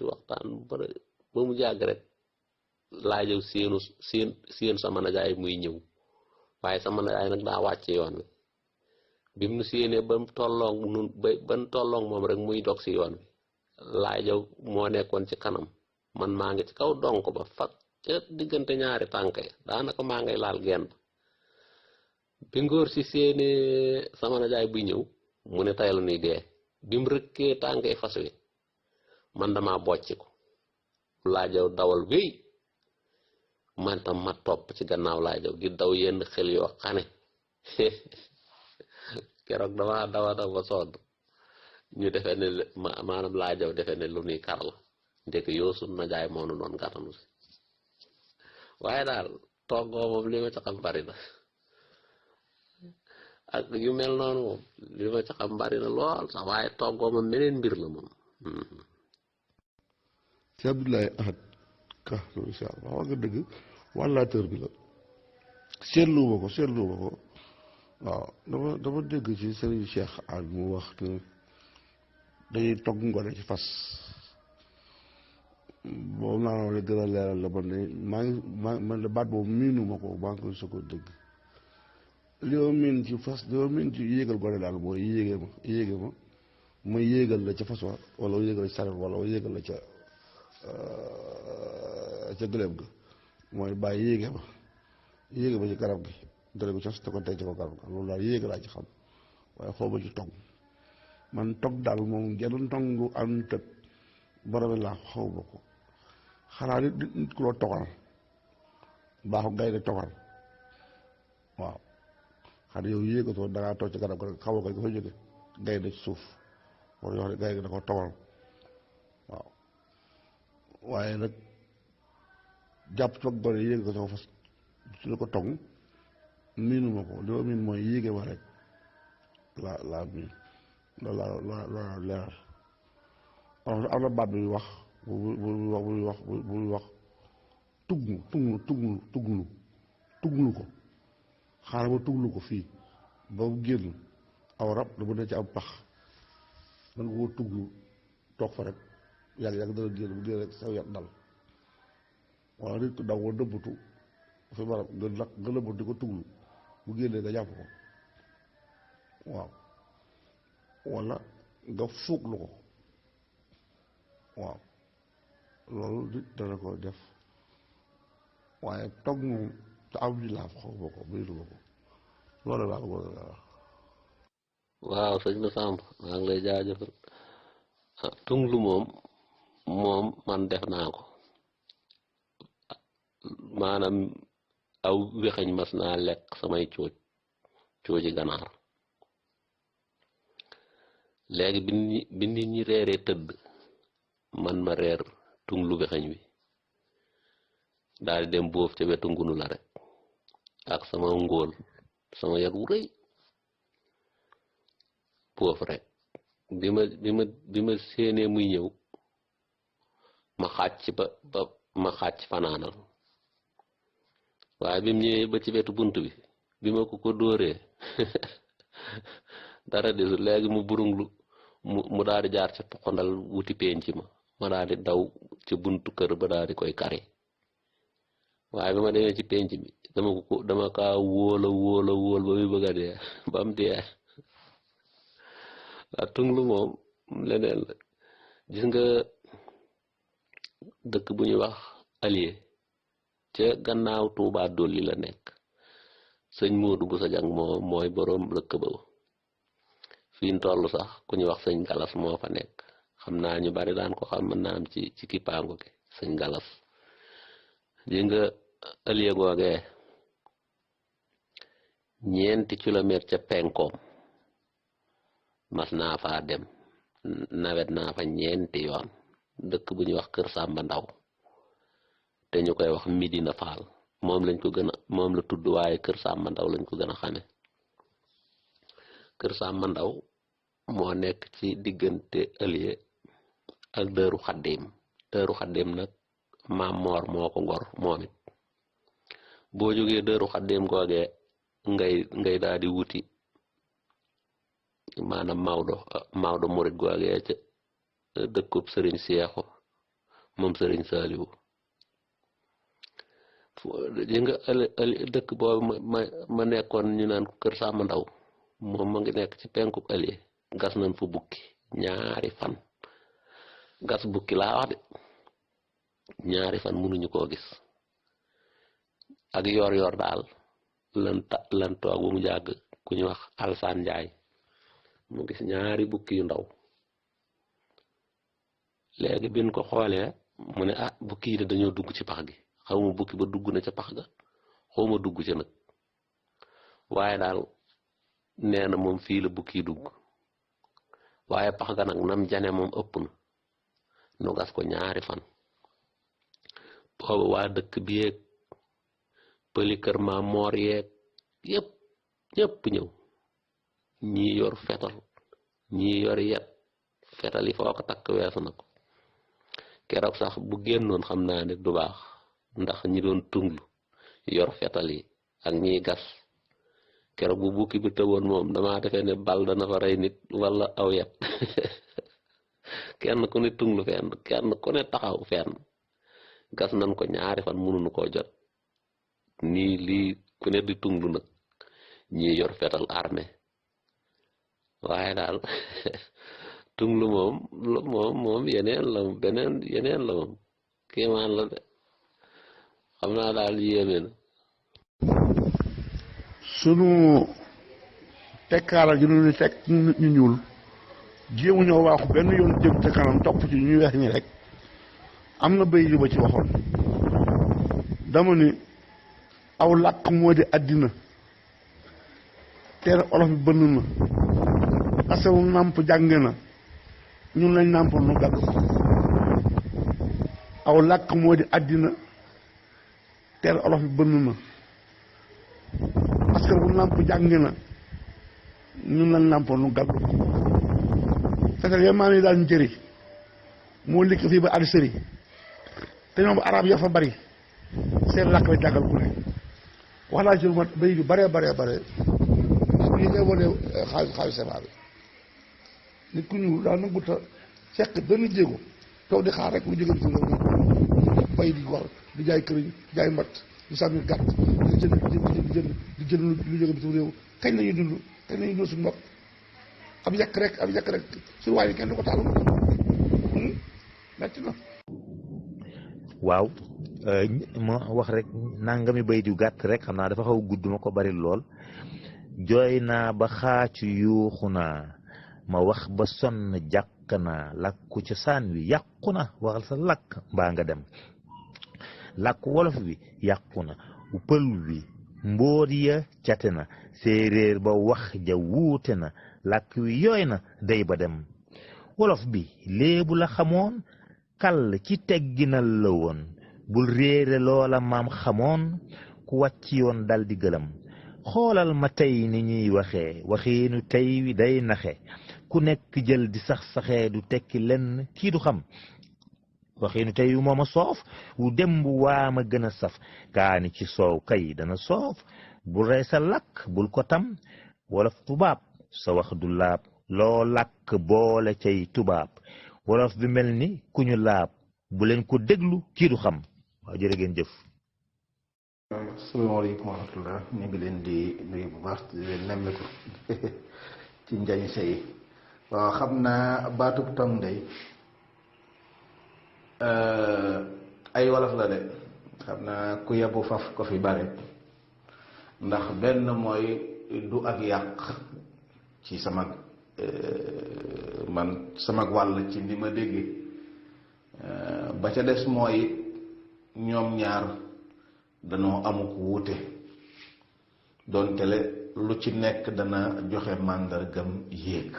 ba mu jàgg rek laa jëw séen sama najaay muy ñëw waaye sama najaay nag daa wàcce yoon wi bi mu séenee ba tolloog moom rek muy dog si yoon wi laa jëw moo nekkoon ci kanam man maa ngi ci kaw donk ba fa ca diggante ñaari tànk ya daanaka maa ngay laal genn bi ngóor si séenee sama najaay buy ñëw mu ne tay la nuy dee bi mu rëkkee tànkee fas wi man dama bocc ko laa jaw dawal wéy man tam ma topp ci gannaaw laa jaw di daw yenn xel yoo xane keroog dama dawa ba sodd ñu defee ne maanaam laa jaw defee ne lu nuy kar la ndek yoo sun najaay moo nu doon gàttanu si waaye daal toggoo moom li ma ca xam bari na ak yu mel noonu moom li ma ca xam bari na lool sax waaye toggoo moom meneen mbir la moom si Abdoulaye Ahad Ka incha allah wax nga dëgg wàllaateur bi la seetluwuma ko waaw dama dégg ci Serigne Cheikh Al mu wax ne dañuy togg ngone ci fas boobu naa la gën a leeral la man de baat boobu miinuma ko maa ngi koy soog a dégg li ma miin ci fas li ma miin ci yéegal gone daal mooy yéege ma ma yéegal la ca fas wa wala yéegal la ca saret wala yéegal la ca gëléem ga mooy bàyyi yéege ma ci garab gi dale ko cos te ko tey ci ko garab ga loolu daal yéege laa ci xam waaye xaw ma ci togg man togg daal moom genn togg gu am tëb boromi laa xaw ma ko xanaa nit ku loo togal baaxu gaynde togal waaw xanaa yow yéegatoo dangaa toog ci garab ga xaw ma ko dafa jóge gaynde ci suuf wala yoo xam ne gaynde da ko togal waaw waaye nag jàpp toog gone yéeg ko sama fas su la ko togg miinuma ko li ma miin mooy yéege ma rek laa miin loolu laa leeral am na baat buy wax buy wax tuglu ko xaaral ma tuglu ko fii ba mu génn aw rab da mu ne ci am pax man nga koo tuglu toog fa rek yàgg dana génn bu génn rek saw yat dal wala nit ko daw nga dëbbatu fi barab nga lëbbatu di ko tuglu bu génnee nga jàpp ko waaw wala nga fuuglu ko waaw loolu nit dana ko def waaye toog moom te am bi laaf xaw ma ko bëriwuma ko loolu laa ko mën a wax. waaw sëñ bi Samb maa ngi lay jaajëfal tunglu moom man def naa ko maanaam aw wexeñ mas naa lekk samay cooji ganaar léegi bi nit ñi reeree tëdd man ma reer tunglu wexeñ wi daal di dem boof ca wetu ngunu la rek ak sama ngóol sama yat wu rëy boof rek bi ma séenee muy ñëw ma xàcc fanaanal waaye bi mu ñëwee ba ci wetu bunt bi ma ko dóoree dara desul léegi mu burunglu mu daal di jaar ca poxondal wuti penc ma daal di daw ci buntu kër ba daal di koy kari waaye bi ma demee ci penc bi dama kaa wóola ba muy bëgg a dee ba am dee waa tunglu moom leneen la gis nga dëkk bu ñuy wax Alié ca gannaaw Tuubaa Dolli la nekk sëñ Moodu bu sa jàng mooy boroom dëkk ba fi ñu toll sax ku ñuy wax sëñ Galas moo fa nekk xam naa ñu bari daan ko xam mën naa am ci kippaangu gi sëñ Galas di nga Alié googee 4 kilomètres ca penkoom mas naa faa dem nawet naa fa 4 yoon dëkk bu ñuy wax Kër Samba Ndaw te ñu koy wax Midina Fall moom la tudd waaye Kër Samba Ndaw lañ ko gën a xame Kër Samba Ndaw moo nekk ci diggante Alié ak Dëru Xaddim nag Maam Moor moo ko ngor moom it boo jógee Dëru Xaddim googee ngay daal di wuti maanaam Maodo murit googee ca dëkkub sëriñ Seexu moom sëriñ Saaliwu di nga dëkk boobu ma nekkoon ñu naan Kër Samba Ndaw moom ma ngi nekk ci penkub Alié gas nañ fa bukki 2 fan gas bukki laa wax de 2 fan mënuñu koo gis ak yor daal lan toog ba mu jàgg ku ñu wax Alsaan Njaay mu gis 2 bukki yu ndaw léegi bin ko xoolee mu ne bukki yi de dañoo dugg ci pax gi xawma bukki ba dugg na ca pax ga xawma dugg ca nag waaye daal nee na moom fii la bukki yi dugg waaye pax ga nag nam jane moom ëpp na nu gas ko 2 fan boobu waa dëkk bi yeeg pëli kër Maam Moor yeeg yépp ñépp ñëw ñii yor fetal ñii yor yet fetal yi foo ko takk weesu na ko keroog sax bu génnoon xam naa ne du baax ndax ñi doon tunglu yor fetal yi ak ñiy gas keroog bu bukki bi tëboon moom damaa defee ne bal dana fa rey nit wala aw yet kenn ku ne tunglu fenn kenn ku ne taxaw fenn gas nañ ko 2 fan mënuñu koo jot nii lii ku ne di tunglu nag ñii yor fetal armée waaye daal tunglu moom yeneen la moom kéemaan la de xam naa daal yéeme na sunu tekkaala gi nu teg nit ñu ñuul jéemu ñoo waaxu benn yoon jëm te kanam topp ci ñuy weex ñi rek am na béy yu ba ci waxoon dama ni aw làkk moo di àddina teer olof bi bënn na asawu nàmp jànge na ñun lañ nàmpal nu gàgg ko aw làkk moo di àddina teer olof bi bënn na parce que bu nàmp jànge na ñun lañ nàmpal nu gàgg ko fetal ya maa ni daan njëri moo likk fii ba Algérie te ñoom arab ya fa bari seen làkk la jàngal ku ne wax naa ci lu mat bay yu bare li ngay wane xaalis CFA bi nit ku ñuul daa nangu ta fekk benn jéego toog di xaar rek lu jóge bitim réew bay di wax di jaay këriñ jaay mbat di sànni gàtt di jënd lu jóge bitim réew kañ lañuy dund suñu bopp ab yàq rek suñu waay yi kenn du ko taal metti na. waaw ma wax rek nangami bay di gàtt rek xam naa dafa xaw gudd ma ko bari lool. jooy naa ba xaacu yuuxu naa ma wax ba sonn jàq naa làkku cosaan wi yàqu na waxal sa làkk mbaa nga dem làkku wolof wi yàqu na pël wi mbóot ya cate na séeréer ba wax ja wuute na làkk wi yooy na day ba dem wolof bi léebu la xamoon kàll ci tegginal la woon bul réere loola maam xamoon ku wàcc yoon dal di gëlëm xoolal ma tey ni ñuy waxee waxiinu tey wi day naxe ku nekk jël di sax-saxee du tekki lenn kii du xam waxiinu tey wi mooma soof wu demb waa ma gën a saf kaani ci soow kay dana soof bul rey sa làkk bul ko tam wolof tubaab sa wax du laab loo làkk boole cay tubaab wolof bi mel ni ku ñu laab bu leen ko déglu kii du xam waaw jërë ngeen jëf. asalaamaaleykum wa rahmatullah ñu ngi leen di nuyu bu baax di leen nemmeeku ci njañ say waaw xam naa baatub tong day ay wolof la de xam naa ku yebu faf ko fi bare ndax benn mooy du ak yàq ci sama wàll ci ni ma déggee ba ca des mooy ñoom ñaar danoo amuk wuute doon tele lu ci nekk dana joxe màndargam yéeg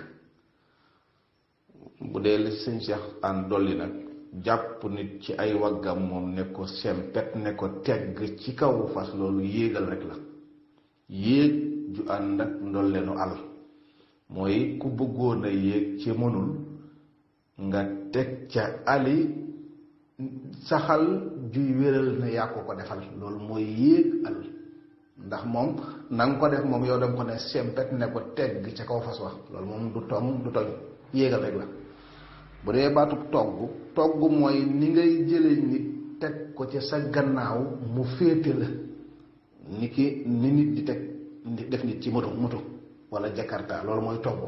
bu dee li sëñ Cheikh an dolli nag jàpp nit ci ay waggam moom ne ko sempet ne ko tegg ci kaw fas loolu yéegal rek la yéeg ju ànd ak ndollenu al mooy ku bëggoon a yéeg ci mënul nga teg ca ali saxal juy wéral na yaa ko defal loolu mooy yéeg al ndax moom na nga ko def moom yow danga ko ne sempet ne ko tegg ca kaw fas wax loolu moom du toñ yéegal rek la bu dee baatub togg mooy ni ngay jële nit teg ko ci sa gannaaw mu féete la ni nit di teg def nit ci moto wala jakarta loolu mooy togg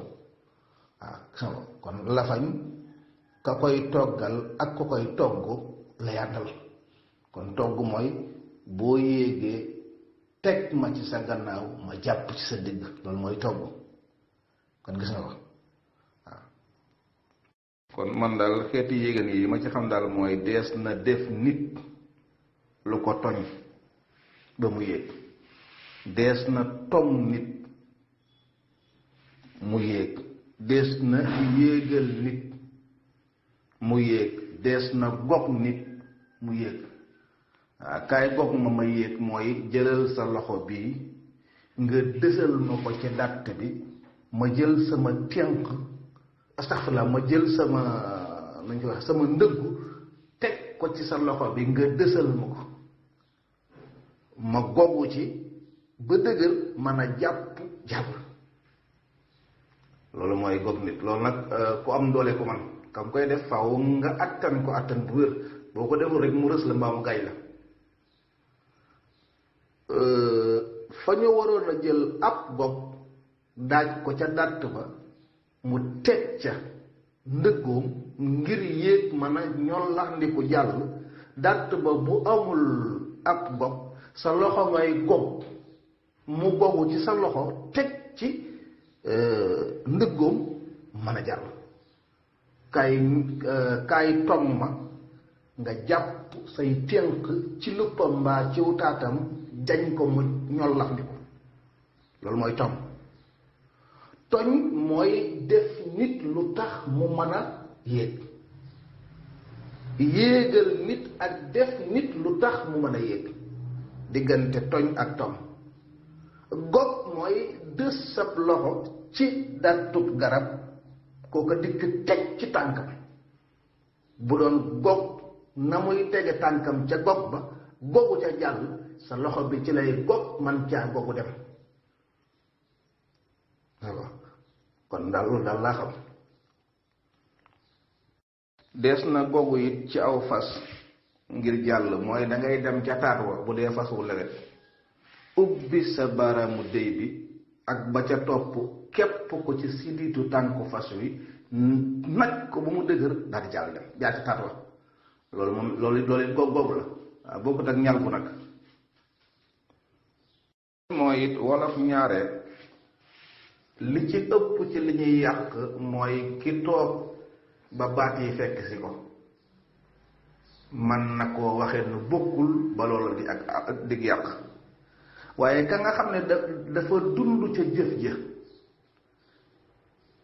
waaw kon lafañ ka koy toggal ak ka koy togg la yàttal kon togg mooy boo yéegee teg ma ci sa gannaaw ma jàpp ci sa digg loolu mooy togg kon gis nga ko waaw kon man daal xeeti yéegan yi ma ci xam daal mooy dees na def nit lu ko toñ ba mu yéeg dees na tom nit mu yéeg dees na yéegal nit mu yéeg dees na gog nit mu yéeg waaw kaay gog ma yéeg mooy jëlal sa loxo bii nga dësal ma ko ci dàtt bi ma jël sama tenq astaghfirullah ma jël sama nañ ko wax sama ndëggu teg ko ci sa loxo bi nga dësal ma ko ma gogu ci ba dëgër mën a jàpp loolu mooy gog nit loolu nag ku am doole ko man kam koy def faaw nga attan ko attan bu wér boo ko deful rek mu rës la mbaa mu gaañ la fa ñu waroon a jël ab gog daaj ko ca dàtt ba mu teg ca ndëggoom ngir yéeg mën a ñollaxndiku jàll dàtt ba bu amul ab gog sa loxo ngay gog mu gogu ci sa loxo teg ci ndëggoom mën a jàll kaay tong ma nga jàpp say tënk ci luppam mbaa ci wutaatam jañ ko mu ñollaxndiku loolu mooy tong toñ mooy def nit lu tax mu mën a yéeg yéegal nit ak def nit lu tax mu mën a yéeg diggante toñ ak tong gog mooy dës sab loxo ci dattub garab kooka dikk teg ci tànk bi bu doon gog na muy tege tànkam ca gog ba gogu ca jàll sa loxo bi ci lay gog man caa gogu dem waaw kon daal loolu daal laa xam. des na gogu it ci aw fas ngir jàll mooy da ngay dem ca taat wa bu dee fas wu lewet ubbi sa baaraamu déy bi ak ba ca topp képp ko ci sidiitu tànku fas wi nag ko bu mu dëgër daal di jàll dem jaar ci taat wa loolu moom loolu it goog la waaw bokkut ak ñal bu nag. mooy it wolof ñaare li ci ëpp ci li ñuy yàq mooy ki toog ba baat yi fekk si ko man na koo waxee nu bokkul ba loolu di ak dig yàq waaye ka nga xam ne dafa dund ca jëf ja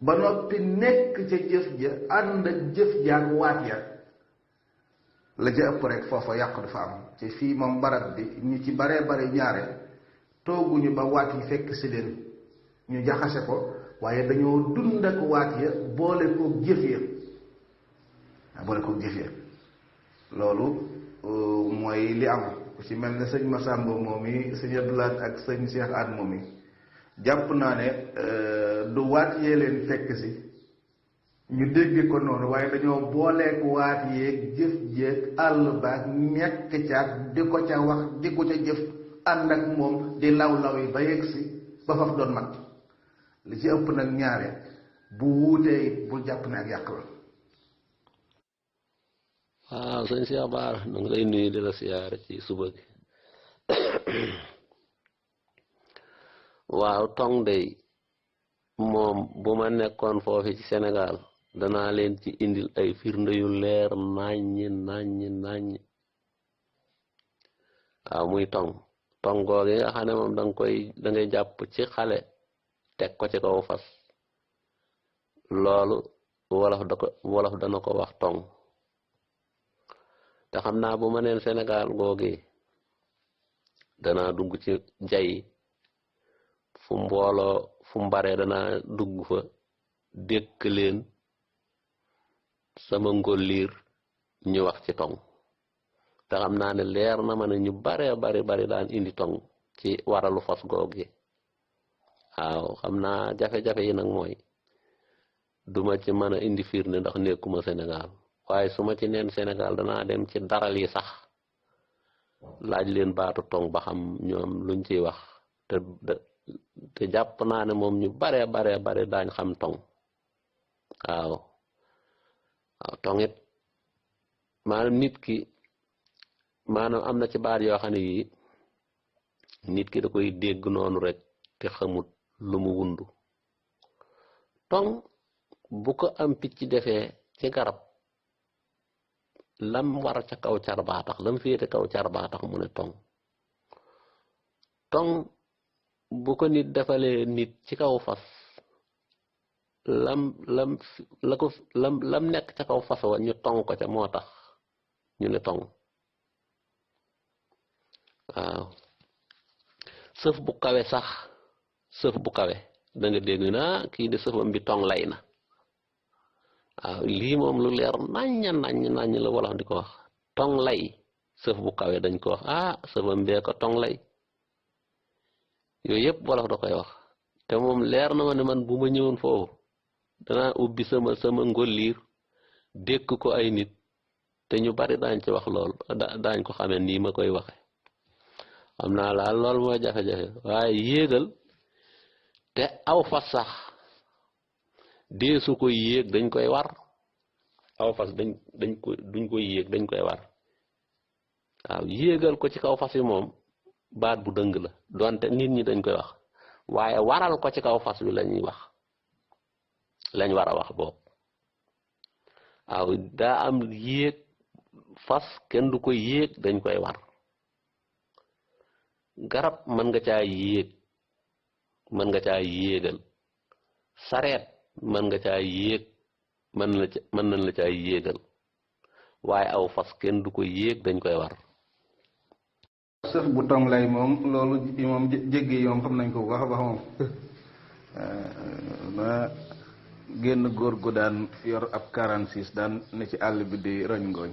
ba noppi nekk ca jëf ja ànd ak jëf ja ak waat ya la ja ëpp rek foofa yàq du fa am ci fii moom barab bi ñu ci baree bare ñaare tooguñu ba waat yi fekk si leen ñu jaxase ko waaye dañoo dund ak waat ya boole koog jëf ya loolu mooy li am ku ci mel ne sëñ Massamba moom yi sëñ Abdoulaat ak sëñ Cheikh Aat moom yi jàpp naa ne du waat yee leen fekk si ñu dégg ko noonu waaye dañoo booleek waat yeeg jëf jeeg àll baag ñekk caag di ko ca wax di ko ca jëf ànd ak moom di law yi ba yegg si ba faf doon mat li ci ëpp nag ñaare bu wuutee it bul jàpp ne ak yàq la. waaw sëñ Cheikh Bara na nga lay nuyu di la siyaare ci suba gi waaw tong day moom bu ma nekkoon foofu ci Sénégal danaa leen ci indil ay firnde yu leer naññ waaw muy tong googu nga xam ne moom da ngay jàpp ci xale teg ko ci kaw fas loolu wolof dana ko wax tong te xam naa bu ma neen Sénégal googi danaa dugg ci jay fu mbooloo fu mbaree danaa dugg fa dékk leen sama ngolliir ñu wax ci tong te xam naa ne leer na ma ne ñu baree bari daan indi tong ci waralu fas googi waaw xam naa jafe-jafe yi nag mooy duma ci mën a indi firnde ndax nekkuma Sénégal waaye su ma ci neen Sénégal danaa dem ci daral yi sax laaj leen baatu tong ba xam ñoom luñ ciy wax te jàpp naa ne moom ñu bare daañ xam tong waaw tong it maanaam nit ki maanaam am na ci baat yoo xam ne yii nit ki da koy dégg noonu rek te xamut lu mu wundu tong bu ko am picc defee ci garab lam war ca kaw car baa tax lam féete kaw car baa tax mu ne tong bu ko nit defalee nit ci kaw fas lam nekk ca kaw fas wa ñu tong ko ca moo tax ñu ne tong waaw sëf bu kawe sax sëf bu kawe da nga dégg naa kii de sëfam bi tong lay na waaw lii moom lu leer naññ la wolof di ko wax tong lay sëf bu kawe dañ ko wax sëfam bee ko tong lay yooyu yëpp wolof da koy wax te moom leer na ma ne man bu ma ñëwoon foofu danaa ubbi sama ngolliir dékk ko ay nit te ñu bari daañ ci wax lool daañ ko xamee nii ma koy waxe xam naa laal lool mooy jafe-jafe waaye yéegal te aw fas sax deesu ko yéeg dañ koy war aw fas duñ koy yéeg dañ koy war waaw yéegal ko ci kaw fas yi moom baat bu dëng la donte nit ñi dañ koy wax waaye waral ko ci kaw fas wi lañuy wax lañ war a wax boobu waaw daa am yéeg fas kenn du ko yéeg dañ koy war garab mën nga caa yéeg mën nga caa yéegal sareet mën nga caa yéeg mën nañ la caa yéegal waaye aw fas kenn du ko yéeg dañ koy war. sëf bu tong lay moom loolu moom jéggi yi moom xam nañ ko bu baax a baax moom génn góor gu daan yor ab 46 daan ne ci àll bi di roñ ngooñ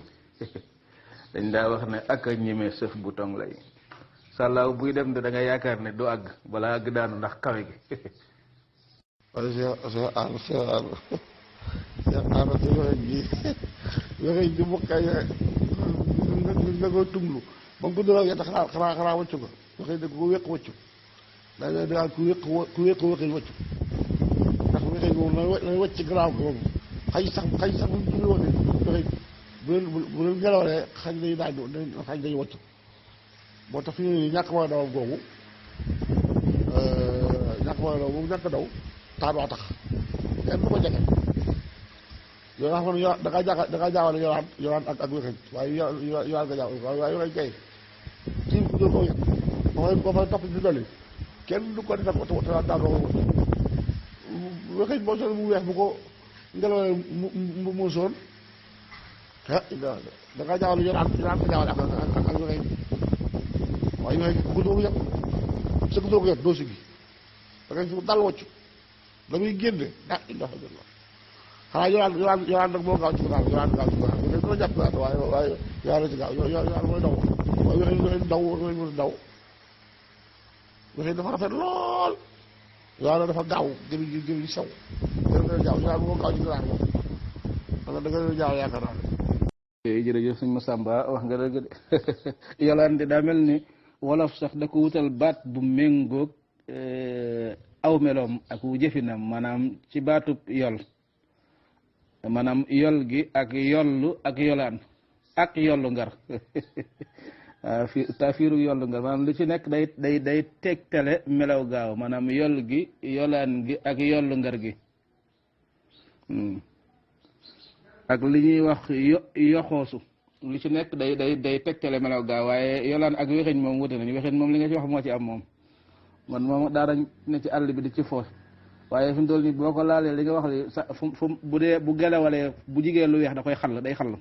dañ daa wax ne ak a ñime sëf bu tong lay sàllaaw buy dem de da nga yaakaar ne du àgg balaa àgg daanu ndax kawe gi waaye Cheikh Adama ci waxee ji bokkay nga koy tunglu ba mu ko dóor yett xanaa wëccu ko waxee dëgg ko wéq wëccu da ku wéq wëqi wëccu ndax wéqee moom lay wëcc garaaw ko moom xëy sax bu ñu woon waxee bu leen ngelawalee xañ day xañ day wëccu moo tax fi ñàkk mooy dawam googu ñàkk daw taat waa tax kenn du ko jege yow nga xam ne da ngaa jaawale yoraan ak wéxeñ waaye yoraan nga jaaw waaye wéxeñ kay ci dóor ko yet boo fay topp di dolli kenn du ko def taan wéxeñ boo sol mu weex bu ko ngelawalee mu soon da ngaa jaawale yoraan nga jaawale ak wéxeñ waaye wéxeñ bu ko dóor ko yet sëg dóor ko yet doo sigi da ngay fu dal wocc la muy génne ilaha illallah xanaa yoraan nag moo gaaw ci gannaaw yoraan gaaw ci gannaaw dañ ko jàpp waaye yoraan ci gaaw yoraan mooy daw waaye wéxeñ daw wéxeñ daw wéxeñ dafa rafet lool yoraan dafa gaaw gëri sew yoraan moo gaaw ci gannaaw moom da nga jaaw yaakaar naa jërëjëf sëñ Massamba wax nga dëgg de yolaan de daa mel ni wolof sax da ko wutal baat bu méngoog aw meloom ak wu jëfinam maanaam ci baatub yol maanaam yol gi ak yollu ak yolaan ak yollu ngar tafiiru yollu ngar maanaam lu ci nekk day tegtale melaw gaaw maanaam yol gi yolaan gi ak yollu ngar gi ak li ñuy wax yoxoosu lu ci nekk day tegtale melaw gaaw waaye yolaan ak wexeñ moom wute nañu wexeñ moom li nga ci wax moo ci am moom man moom daara ne ci àll bi di ci foos waaye fi mu toll nii boo ko laalee li nga wax li sa fu bu dee bu gelawalee bu jigéen lu weex da koy xall day xall